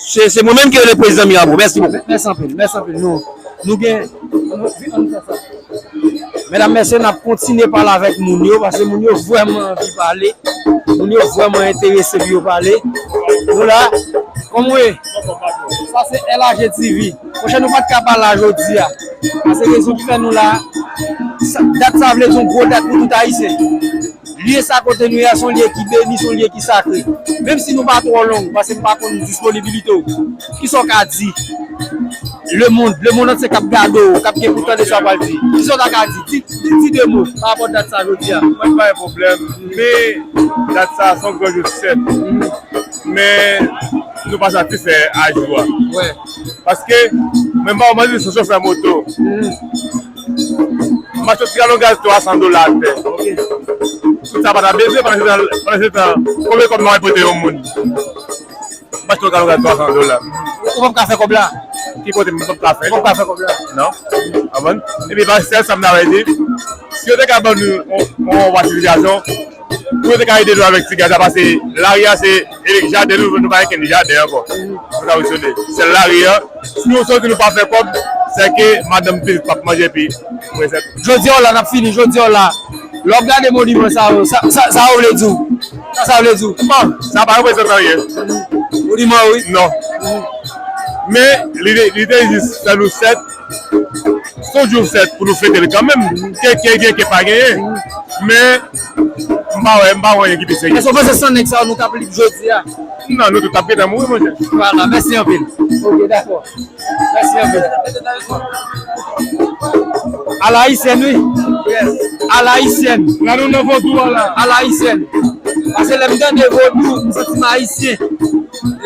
se, se mwen menm ki rele prezidan Mirabo. Mèsi bokou. Mèsi anpil, mèsi anpil. Nou, nou gen, nou, nou fè sa. Medam, mesye, n ap kontinye pale avèk moun yo, paske moun yo vrèman anvi pale. Moun yo vrèman enterese pou yo pale. Nou la, kòman w ye? Sa se L A G T V. Monchè, nou pa t ka pa la jodi a. Paske rezon ki fè nou la, sa, dat sa vle di yon gwo dat pou tout Ayisyen. Lye sa kote nou ye a, se yon lye ki beni, se yon lye ki sakre. Menm si nou pa twò long, paske m pa konn disponibilite w. Kisa w ka di? Lemonn, lemonn antye k ap gade w, k ap gen pou tande sa w pral di. Kisa w ta ka di? Di, di, di de mo pa rapò dat sa jodi a. Mwen pa gen pwoblèm, men dat sa se yon gran jou sèt. Men nou pa satisfè a jou a. Paske mwen pa wè mwen se chofè moto. M achte yon ti galon gaz twa san dola atè. Tout sa pa ta bezwen pandan se tan, pandan se tan, konbyen kòb m ap pote yon moun? M achte yon galon gaz twa san dola. Ou p ap ka fè kòb la? Ki kote m p ap ka fè? Ou p ap ka fè kòb la? Non. Avan. Epi pa sèl sa m ta vle di. Si yo te ka ban nou yon, yon fasilitayasyon, pou yo te ka ede nou avèk ti gaz la, paske lari a se, e jaden nou, nou pa gen kenn jaden ankò. Nou ta fonksyone. Sèl lari a, si nou soti nou pa fè kòb, sèke madanm pitit p ap manje epi resèt. Jodi a w la, n ap fini, jodi a w la. Lè w ap gade moniman sa yo, sa, sa, sa yo vle di w? Sa, sa vle di w? Bon, sa pa reprezante anyen. Moniman, wi. Non. Men, li te, li te jis fè nou sèt, se yon jou fèt pou nou fete l kanmenm. Ke, ke gen, ke pa genyen. Men, m pa wè, m pa wè anyen ki pi serye. Èske w panse san nèg sa yo nou t ap lib jodi a? Non, nou tout t ap gentan mouri, monchè. Vwala, mèsi anpil. Ok, dakò. Mèsi anpil. Alayisyèn, wi. Alayisyèn. La nou nan vodou a la. Alayisyèn. Paske lè m tande vodou, m santi m ayisyen.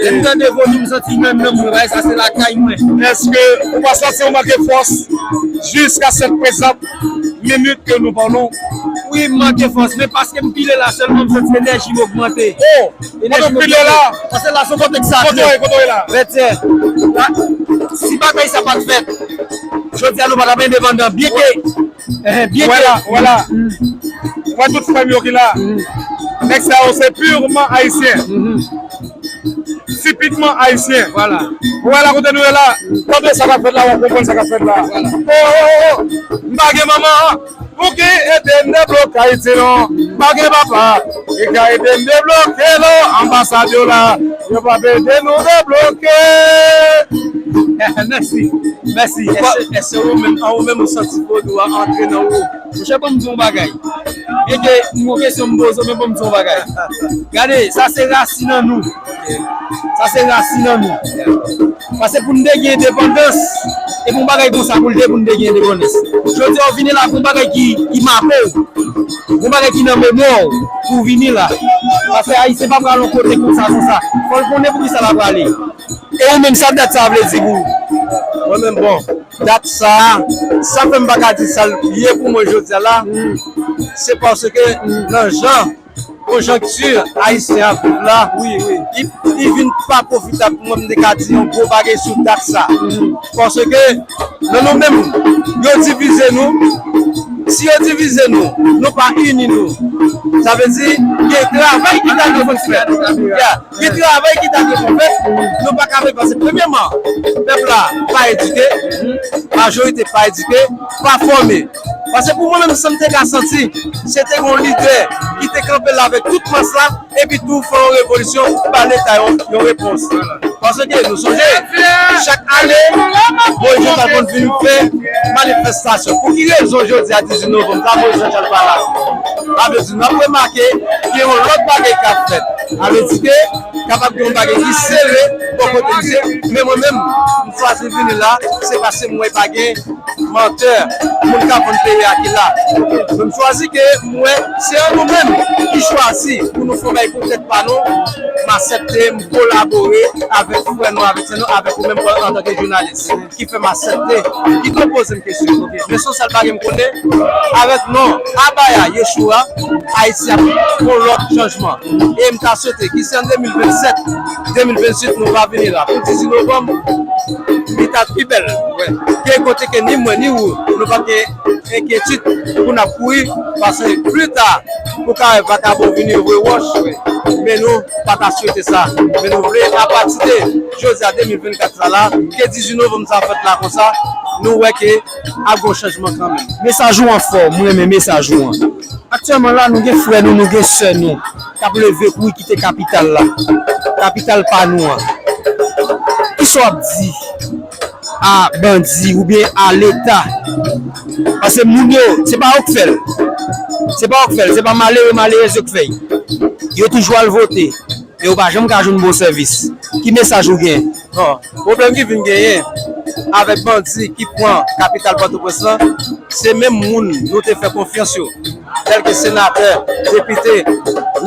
Lè m tande vodou, m santi menm nan mwen, bagay sa se lakay mwen. Èske ou pa santi ou manke fòs jiska sèt prezan minit ke nou ban nou? Wi, m manke fòs, men paske m pile la sèlman, m santi enèji m ogmante. Oh! Enèji m pile la. Paske la se yon kote ki sakre. Kote w ye, kote w ye la? Vètyè. La, si bagay sa pa t fèt, jodi a nou pa t ap endepandan. Byenke, eh, byenke. Wè la, wè la. Wè tout frè m yo ki la. Nèg sa yo se pirman ayisyen. Tipikman ayisyen. Vwala. Ou wè la kote nou ye la? Kote sa k ap fèt la, w ap konprann sa k ap fèt la. Vwala. Oh, oh, oh, oh. M pa gen manman. Pou ki ede m debloke Ayiti non? Pa gen papa ki ka ede m debloke non. Anbasad yo la, yo p ap ede nou debloke. Mèsi, mèsi. Èske, èske ou menm, an ou menm ou santi vodou a antre nan ou? Monchè, ban m di yon bagay. Byenke m gon kesyon m poze w, men ban m di yon bagay. Gade, sa se rasin an nou. Sa se rasin an nou. Paske pou n te gen endepandans, e pou yon bagay konsa pou l te pou n te gen endepandans. Jodi a w vini la pou yon bagay ki, ki make w, yon bagay ki nan memwa w pou w vini la. Paske Ayisyen pa pral yon kote konsa, konsa. Fò l konnen pou kisa l ap prale. E ou menm, sa dat sa vle di pou ou? Mwen menm, bon, dat sa, sa fè m pa ka di sa l ye pou mwen jodi a la, se paske nan jan konjonkti ayisyen ap viv la, wi, wi, li, li vin pa pwofitab pou mwen, m te ka di yon gwo bagay sou dat sa. Paske nan nou menm, yo divize nou. Si yo divize nou, nou pa ini nou. Sa vle di, gen travay ki ta dwe konn fèt. Ya, gen travay ki ta dwe konn fèt. Nou pa ka fè l paske premyèman, pèp la pa edike, majorite pa edike, pa fòme. Paske pou mwen menm, sa m te ka santi, se te gen yon lidè ki te kanpe la avèk tout mas la, epi tou fè yon revolisyon, ba Leta yon, yon repons. Paske nou sonje, chak ane, Moyiz Jean Charles konn vin fè manifestasyon. Pou ki rezon jodi a dizuit novanm, sa Moyiz Jean Charles pa la? Sa vle di, n ap remake, gen yon lòt bagay k ap fèt. Sa vle di ke, Kapab gen yon bagay ki sere bò kote misye, men mwen menm, m chwazi vini la, se paske m wè pa gen mantè, moun k ap vann peyi a ki la. Men m chwazi ke m wè se an nou menm ki chwazi pou nou fè yon bagay pou tèt pa nou, m aksepte, m kolabore avèk frè nou, avèk sè nou, avèk ou menm antanke jounalis ki fè m aksepte, ki te poze m kesyon. Men se yon sèl bagay m konnen, avèk non Abaya Yeshua, Ayiti ap gon lòt chanjman. E m ta swete ki si an de mil vennsèt, de mil venntuit nou pa vini la pou dizuit novanm, li ta pi bèl. Ke kote ke ni mwen ni ou, nou pa gen enkyetid pou n ap kouri, paske pli ta, ou ka wè vakabon vini yo voye wòch, men nou pa ta swete sa. Men nou vle, apati de jodi a de mil vennkat sa la, ke dizuit novanm sa fèt la konsa, nou wè ke ap gon chanjman kanmenm. Mesaj ou an fò, m renmen mesaj ou an. Aktyèlman la, nou gen frè nou, nou gen sè nou k ap leve pou kite kapital la, kapital pa nou an. Kisa w ap di a bandi oubyen a Leta? Paske moun yo, se pa yo k fè l. Se pa yo k fè l, se pa malere, malerèz yo k fè l. Yo toujou al vote, men yo pa janm ka jwenn bon sèvis. Ki mesaj ou gen? Bon, pwoblèm ki vin genyen avèk bandi ki pran kapital Pòtoprens lan, se menm moun nou te fè konfyans yo, tèlke senatè, depite,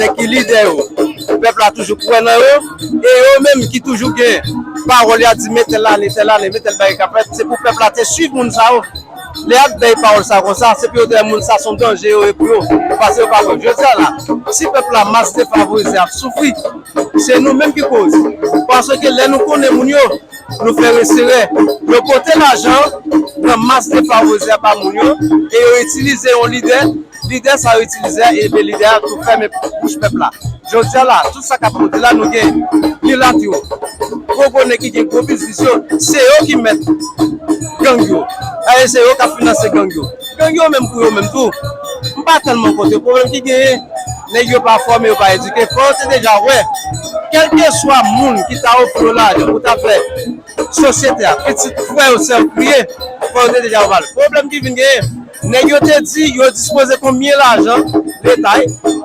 nèg ki lidè yo. Pèp la toujou kwè nan yo, e yo menm ki toujou gen pawòl y ap di, men tèl ane, tèl ane, men tèl bagay k ap fèt, se pou pèp la te swiv moun sa yo. Lè y ap bay pawòl sa konsa, se pou yo te wè moun sa se yon danje yo ye pou yo, paske yo pa kwè. Jodi a la, si pèp la, mas defavorize ap soufri, se nou menm ki koz. Paske lè nou konnen moun yo, nou fè reserè. Yo pote lajan nan mas defavorize a ba moun yo, e yo itilize yon lidè, lidè sa yo itilize a, e lidè a tou fèmen bouch pèp la. Jodi a la, tout sa k ap moute la, nou gen pilat yo, gwo gwo nèg ki gen gwo biznis yo, se yo ki mèt gang yo. Dayè se yo k ap finanse gang yo. Gang yo menm pou yo menm tou. M pa tèlman kont yo. Pwoblèm ki genyen, nèg yo pa fòme, yo pa edike. Fò yo te deja wè, kèlkeswa moun ki ta ofri yo lajan pou ta fè sosyete a, pitit frè yo, sè yo kriye, fò yo te deja wè l. Pwoblèm ki vin genyen, nèg yo te di yo dispoze konbyen lajan Leta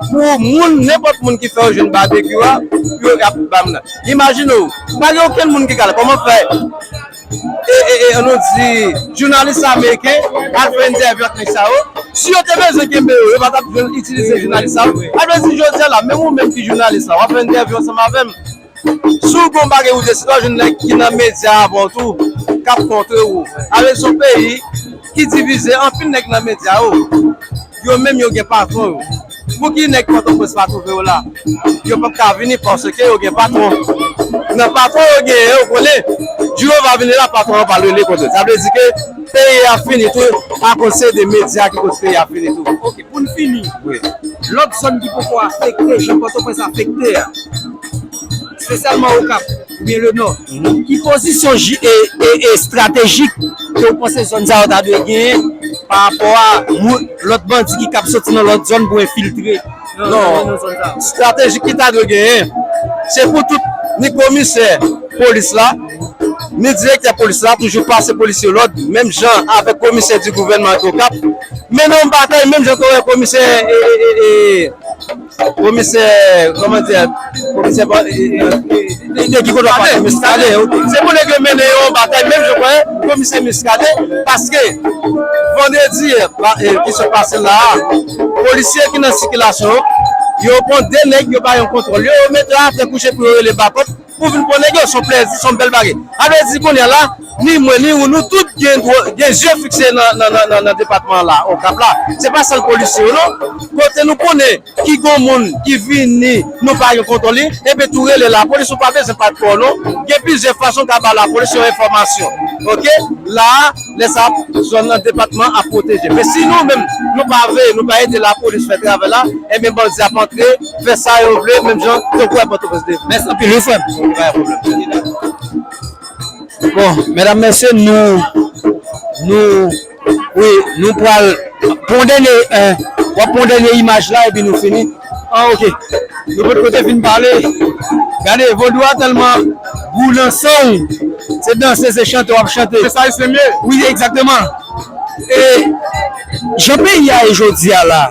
pou moun, nenpòt moun ki fè yo jwenn babekyou a, pou yo ap ba m nan. Imajine w, pa gen okenn moun ki ka al. Kòman fè e, e, e, ann nou di, jounalis ameriken al fè entèvyou ak nèg sa yo? Si yo te bezwen kenbe yo, yo pa t ap jwenn itilize jounalis sa yo. Sa vle di, jodi a la, menm ou menm ki jounalis la, w ap fè entèvyou ansanm avè m. Si w gen yon bagay ou deside, w ap jwenn nèg ki nan medya avè w tou, k ap kontre w. Avèk yon peyi ki divize, anpil nèg nan medya yo, yo menm yo gen patwon yo. Pouki nèg Pòtoprens pa twouve yo la? Yo p ap ka vini paske yo gen patwon. Nan patwon yo genyen, yo konnen, jou yo va vini la, patwon an va rele kont yo. Sa vle di ke peyi a fini tou, akoz se de medya ki koz peyi a fini tou. Ok, pou n fini, wi, lòt zòn ki poko afekte, jan Pòtoprens afekte a, espesyalman Okap oubyen Lenò, ki pozisyon ji- e, e, e estratejik ke w panse zòn sa yo ta dwe genyen pa rapò a moun, lòt bandi ki kab soti nan lòt zòn pou enfiltre nan, nan, nan zòn sa yo? Non. Estratejik ki ta dwe genyen, se pou tout, ni komisè polis la, ni direktè polis la, toujou pase polis yo lòd, menm jan avèk komisè di gouvènman ak Okap, mennen yon batay, menm jan ke w wè komisè, e, e, e, e, komisè, kòman di, komisè, e, e, e, de ki kote w ap pale? Muscadin, ok. Se pou nèg yo mennen yon batay, menm jan kwè komisè Muscadin, paske vandredi, e, pa, e, ki sot pase la a, polisye ki nan sikilasyon, yo pran de nèg, yo ba yo kontwòl. Yo, yo mete yo atè kouche pou yo rele bakòp, pou vin pran nèg yo, se yon plèzi, se yon bèl bagay. Sa vle di kounye a la, ni mwen, ni ou, nou tout gen dwo-, gen zye fikse nan, nan, nan, nan, nan depatman an la, Okap la. Se pa sèl polisye yo, non. Kote nou konnen ki gon moun ki vini, nou pa gen kontwòl li, ebyen tou rele lapolis, ou pa bezwen pa twò non. Gen plizyè fason ka ba lapolis yon enfòmasyon. Ok? La a, lè sa a, zòn nan, depatman an ap pwoteje. Men si nou menm, nou pa veye, nou pa ede lapolis fè travay la, ebyen bandi ap antre, fè sa yo vle, menm jan tankou wè Pòtoprens de. Mèsi anpil, wi, frè m. Pa gen pwoblèm. Bon, medam, mesye, nou, nou, wi, nou pral pran dènye, eh, w ap pran dènye imaj la, epi nou fini. Ah, ok. Nou potko te fin pale. Gade, vodou a tèlman gou nan san w. Se danse, se chante w ap chante. Se sa, se mye. Wi, egzakteman. E jan peyi a ye jodi a la,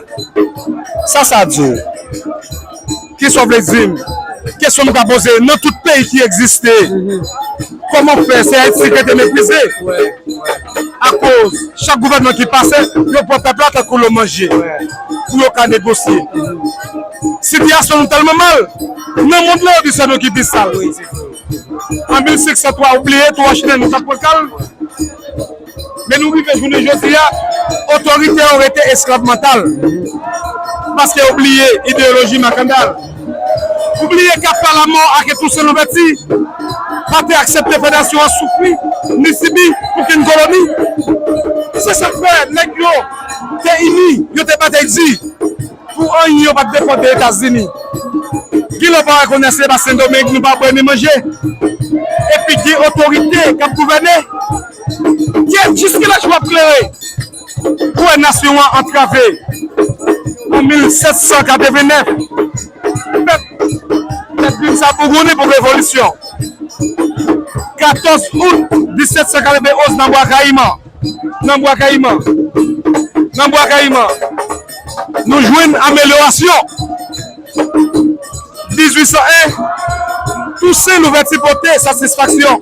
sa sa di w? Kisa w vle di m? Kesyon m ka poze, nan tout peyi ki egziste, kòman fè se Ayiti ki rete meprize? Akoz chak gouvènman ki pase, yo pran pèp la tankou lòt manje pou yo ka negosye. Sitiyasyon nou tèlman mal, nan mond lan yo di se nou ki pi sal. An mil senk san twa, ou bliye tou Washington, nou t ap pran kalm. Men nou rive jounen jodi a, otorite yo rete esklav mantal. Paske yo bliye ideyoloji makandal. Ou bliye ke Palamò ak Toussaint Louverture pa te aksepte fè nasyon an soufri ni sibi okenn koloni. Se sa k fè nèg yo te ini, yo te batay di. Pou anyen yo pa t defann de Etazini. Kilè w pa wè kounye a se pa Sendomeng nou pa bwè ni manje? Epi gen otorite k ap gouvène. Kè, jiskilè jou ap klere? Ou wè nasyon an antrave. An mil sèt san katrevennnèf, pèp, pèp Grin sa bougonnen pou revolisyon. Katòz out disèt san katrevenn onz nan Bwa Kayiman. Nan Bwa Kayiman. Nan Bwa Kayiman. Nou jwenn amelyorasyon. Dizuit san en, Tousen Louvèti pote satisfaksyon.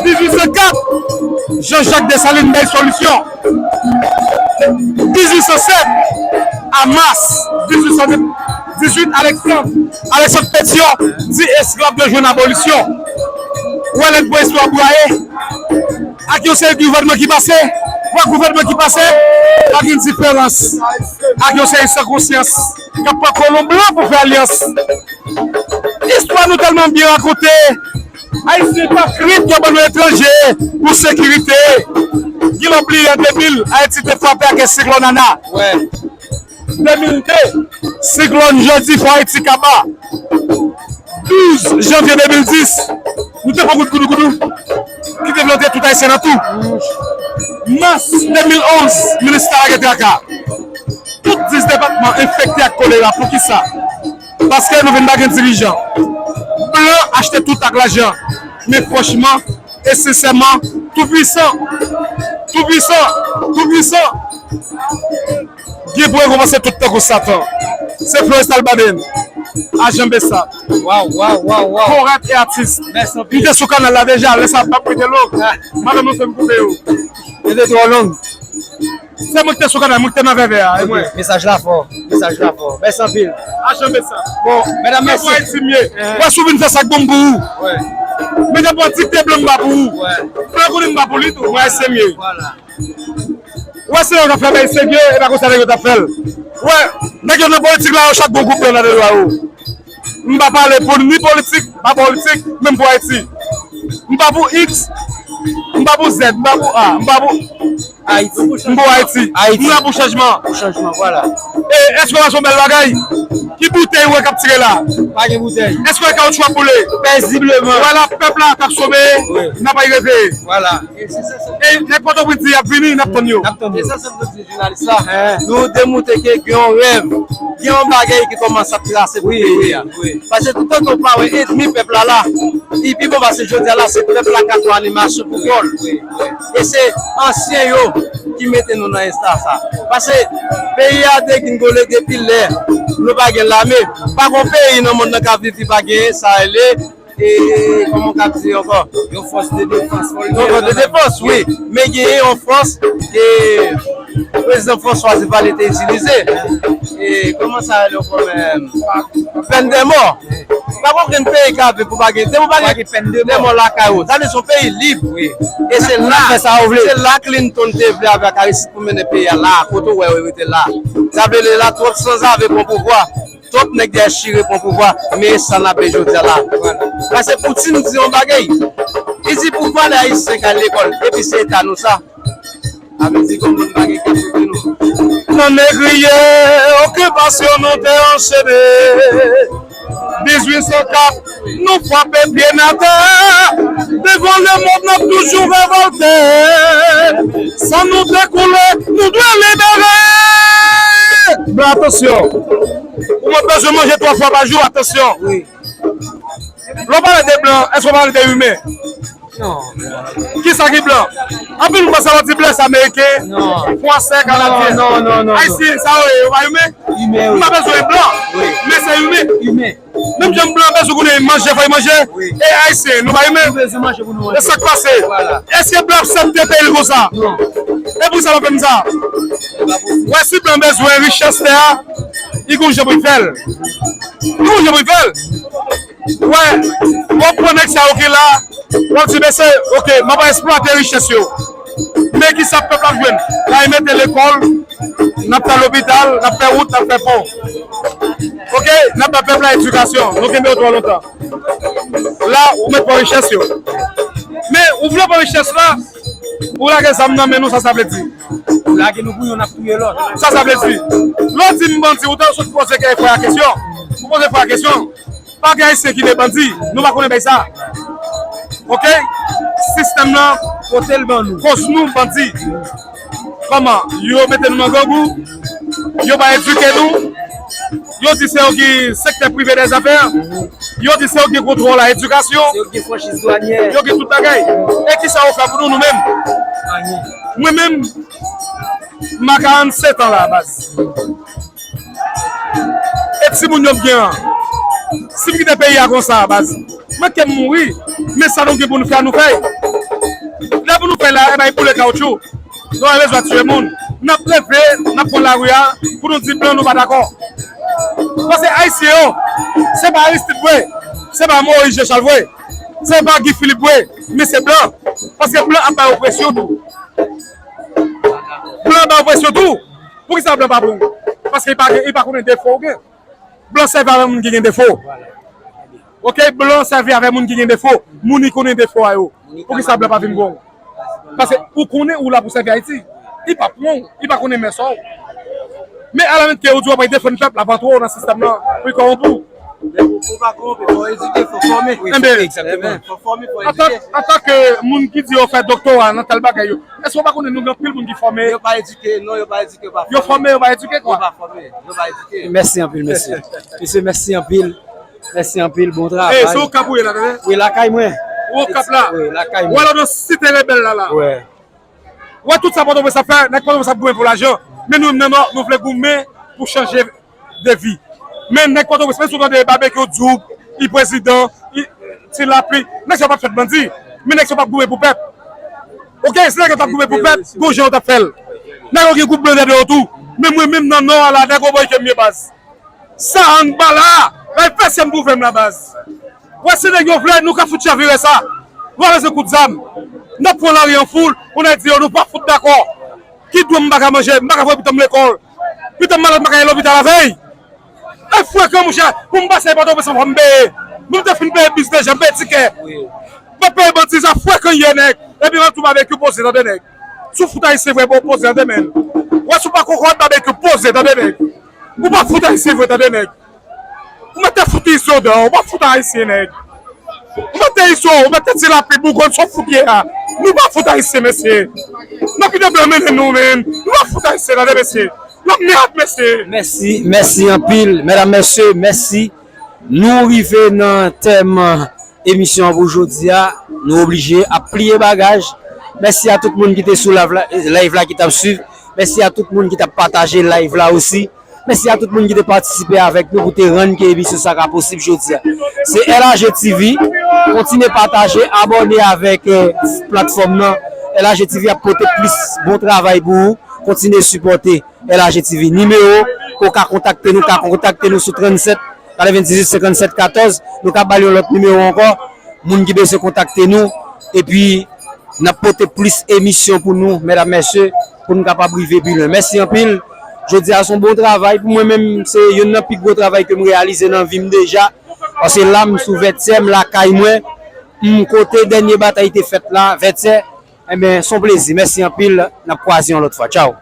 Dizuit san kat, Jean-Jacques Dessalines bay solisyon. Dizuit san sèt, Hamas. Dizuit san dizuit, Aleksann, Aleksann Petyon di esklav yo jwenn abolisyon. Ou wè lè n pran istwa braye, ak yon seri gouvènman ki pase, wè gouvènman ki pase, pa gen diferans ak yon seri san konsyans k ap pran kolon blan pou fè alyans. Istwa nou tèlman byen rakonte, Ayisyen pa krent yo ban nou etranje pou sekirite. Gen lè w bliye an de mil, Ayiti te frape ak siklòn Ana. De mil de, siklòn Jodi fè Ayiti kaba. Douz janvye de mil dis, nou te pran kout goudougoudou ki te plante tout Ayisyen nan tou. Mas de mil onz, minis ta lage traka. Tout dis depatman enfekte ak kolera. Poukisa? Paske nou vin pa gen dirijan. Blan achte tout ak lajan. Men franchman e sensèman, Toupwisan, Toupwisan, Toupwisan gen pou rekonpanse tout tankou Satan. Se Florestal Baden, ajan Besa. Waw, waw, waw, waw. Bon rap e atis. Mèsi anpil. M te sou kanal la deja, lè sa m p ap mete long. Madanm mwen fè m koupe yo. Yo te twò long. Se mwen ki te sou kanal, mwen ki te nan vèvè a, e mwen. Mesaj la fò, mesaj la fò. Mèsi anpil. Ajan Besa. Bon, medam, mèsi. Mwen si w vin fè sa k bon pou ou. Mete pou dikte blan m ba pou ou. Blan konnen m ba pou li tou, mwen se mye. Ou wè se yo k ap fè bagay serye, e pa konsa nèg yo t ap fè l. Ou wè, nèg yo nan politik la, yo chak gon gwoup blan nan de yo. M pa pale pou ni politik, pa politik, menm pou Ayiti. M pa pou X, m pa pou Z, m pa pou A, m pa pou Ayiti. M pou Ayiti. Ayiti. M la pou chanjman. Pou chanjman, vwala. E èske w wè se yon bèl bagay? Ki boutèy ou wè k ap tire la? Pa gen boutèy. Èske w wè kawotchou ap boule? Pezibleman. Vwala, pèp la t ap someye, n ap ay reveye. Vwala. E nèg Pòtoprens di y ap vini, n ap tann yo. N ap tann yo. E sa se m te di jounalis la. Nou demontre ke gen yon rèv, gen yon bagay ki kòmanse ap trase pou peyi a. Paske toutan ke w pa wè ènmi pèp la la, li pi bon pase jodi a la, se pèp la k ap fè animasyon pou kò l. E se ansyen yo ki mete nou nan eta sa. Paske peyi a degringole depi lè nou pa gen lame. Pa gen peyi nan mond nan k ap viv ki pa genyen sa rele e, kòman w ka di ankò? Yon fòs de defans. Yon fòs de defans, wi. Men genyen yon fòs ke prezidan François Duvalier te itilize. E, kòman sa rele ankò menm? Pèn de mò. Pa gen okenn peyi k ap viv pou pa gen, depi w pa gen pèn de mò lakay ou. Sa vle di se yon peyi lib. E se la, se la Clinton te vle avèk Aristide pou mennen peyi a la, kote w wè yo rete la. Sa vle di la, twòp sanzave pran pouvwa. Twòp nèg dèyè chire pran pouvwa, men sa n ap jodi a la. Paske Poutine di yon bagay, li di pouvwa lè Ayisyen k al lekòl, epi se eta nou sa. Sa vle di gon moun pa gen kè sou nou. Nan negriye okipasyon nou te anchene. Dizuit san kat, nou frape pye n atè. Devan lemonn n ap toujou revòlte. San nou te koule, nou dwe libere. Men atansyon. Ou mwen bezwen manje twa fwa pa jou, atansyon. Wi. Lè w pale de blan, èske w pale de imen? Non. Kisa ki blan? Anpil moun panse lè w di blan se ameriken, fransè, kanadyen. Ayisyen, sa yo ye, yo pa imen? M pa bezwen blan, men se imen. Menm jan blan bezwen konnen manje, fò l manje, e ayisyen, nou pa imen? E sa k pase? Èske blan aksepte peyi l konsa? E poukisa l ap fè m sa? Wè, si blan bezwen richès tè a, li gon jan pou l fè l. Li gon jan pou l fè l. Wè, w ap pran nèg sa yo ki la, w ap di, mesye, oke, m ap eksplwate richès yo. Men kisa pèp la ap jwenn? L ap mete lekòl, n ap fè lopital, n ap fè wout, n ap fè pon. Oke, n ap ba pèp la edikasyon. Nou kenbe yo twò lontan. La, ou mèt pran richès yo. Men, ou vle pran richès la, ou lage zam nan men nou, sa sa vle di? Ou lage nou pou youn ap touye lòt. Sa sa vle di? Lè w di m bandi, ou ta sot poze frè a kesyon. Ou poze frè a kesyon. Pa gen ayisyen ki de bandi. Nou pa konnen bay sa. Oke? Sistèm nan kote l ban nou? Koz nou bandi. Kòman? Yo mete nou nan grangou. Yo pa edike nou. Yo di se yo ki sektè prive dèzafè. Yo di se yo ki gen kontwòl a edikasyon. Se yo ki gen franchiz dwanyè. Yo gen tout bagay. E kisa yo fè pou nou, nou menm? Anyen. Mwen menm, m a karannsetan la, baz. E timoun yo m gen an? Si m kite peyi a konsa, baz, mwen ke m mouri. Men sa nou gen pou nou fè a, nou fè. Lè pou nou fè la, e bay boule kawotchou. Nou pa bezwen tiye moun. N ap leve, n ap pran lari a pou nou di blan nou pa dakò. Paske ayisyen yo, se pa Aristide vre, se pa Moïse Jean Charles vre, se pa Guy Philippe vre, men se blan. Paske blan ap bay opresyon tou. Blan bay opresyon tou. Poukisa blan pa bon? Paske li pa gen, li pa konnen defo w gen. Blan sèvi avè moun ki gen defo. Oke, blan sèvi avè moun ki gen defo. Moun ki konnen defo a yo. Poukisa blan pa vin bon? Paske ou konnen ou la pou sèvi Ayiti. Li pa pran w, li pa konnen men sa w. Men alamen ke ou di w ap defann pèp la, pa twò nan sistèm nan, pou l kòwonpi w. Men pou, pou pa kòwonpi, fò edike, fò fòme. Wi, fòme, egzakteman. Fò fòme, fò edike. Antan, antanke moun ki di yo fè doktora nan tèl bagay yo, èske w pa konnen nou gen anpil moun ki fòme? Yo pa edike, non, yo pa edike, yo pa fòme. Yo fòme, yo pa edike, kwa. Yo pa fòme, yo pa edike. Mèsi anpil, mesye. Mesye, mèsi anpil. Mèsi anpil, bon travay. Ey, se Okap ou ye la, tande? Wi, lakay mwen. Ou Okap la? Wi, lakay mwen. Ou alò nan Site Lebèl la, la? Wè. Wè, tout sa Pòtoprens ap fè, nèg Pòtoprens ap goumen pou lajan. Men nou menm nan Nò, nou vle goumen pou chanje de vi. Men nèg Pòtoprens, menm si w tande Babekyou Djoub, li prezidan, li Ti Lapli, nèg sa yo p ap fèt bandi. Men nèg sa yo p ap goumen pou pèp. Oke, si nèg yo t ap goumen pou pèp, gon jan yo t ap fè l. Nèg yo gen gwoup blan dèyè yo tou. Men mwen menm nan Nò a la, nèg yo bòyke m ye baz. Sa anba la, bay pèsonn pou vle m la baz. Wè, si nèg yo vle, nou ka fout chavire sa. Nou pa bezwen kout zam. N ap pran lari an foul, pou n al di yo, nou pa fout dakò. Ki dwe m pa ka manje, m pa ka voye pitit mwen lekòl. Pitit m malad, m pa ka al lopital avè l. E frekan, monchè, pou m pase Pòtoprens fò m peye. Mwen m te fin peye bis deja, m peye tikè. M ap peye bandi, sa frekan ye, nèg. Epi m ap tou Babekyou poze, tande, nèg. Si w fout ayisyen vre, bon, poze, tande, men. Wè, si w pa kokorat Babekyou, poze, tande, nèg. Ou pa fout ayisyen vre, tande, nèg. Ou mèt te fout Izo dan, ou pa fout ayisyen, nèg. Ou mèt te Izo, ou mèt te Ti Lapli, Bougon, sa w fout ye a. Nou pa fout ayisyen, mesye. N ap kite blan mennen nou, men. Nou pa fout ayisyen, tande, mesye. N ap mèt, mesye. Mèsi, mèsi anpil, medam, mesye, mèsi. Nou rive nan tèm emisyon an pou jodi a. Nou oblije ap pliye bagaj. Mèsi a tout moun ki te sou live la, live la ki t ap swiv. Mèsi a tout moun ki t ap pataje live la osi. Mèsi a tout moun ki te patisipe avèk nou pou te rann ke emisyon sa ka posib jodi a. Se L A G T V. Kontinye pataje, abòne avèk, eh, platfòm nan. L A G T V ap pote plis bon travay pou ou. Kontinye sipòte L A G T V. Nimewo pou w ka kontakte nou, ka kontakte nou sou trannsèt katrevendizuit senkannsèt katòz. Nou ka ba l yon lòt nimewo ankò. Moun ki bezwen kontakte nou. Epi, n ap pote plis emisyon pou nou, medam, mesye, pou nou kapab rive pi lwen. Mèsi anpil. Jodi a, se yon bon travay. Pou mwen menm, se youn nan pi gwo travay ke m reyalize nan vi m deja. Paske la, m sou Vètyè, m lakay mwen. M kote dènye batay te fèt la, Vètyè. Enben, se yon plezi. Mèsi anpil. N ap kwaze yon lòt fwa. Tchaw.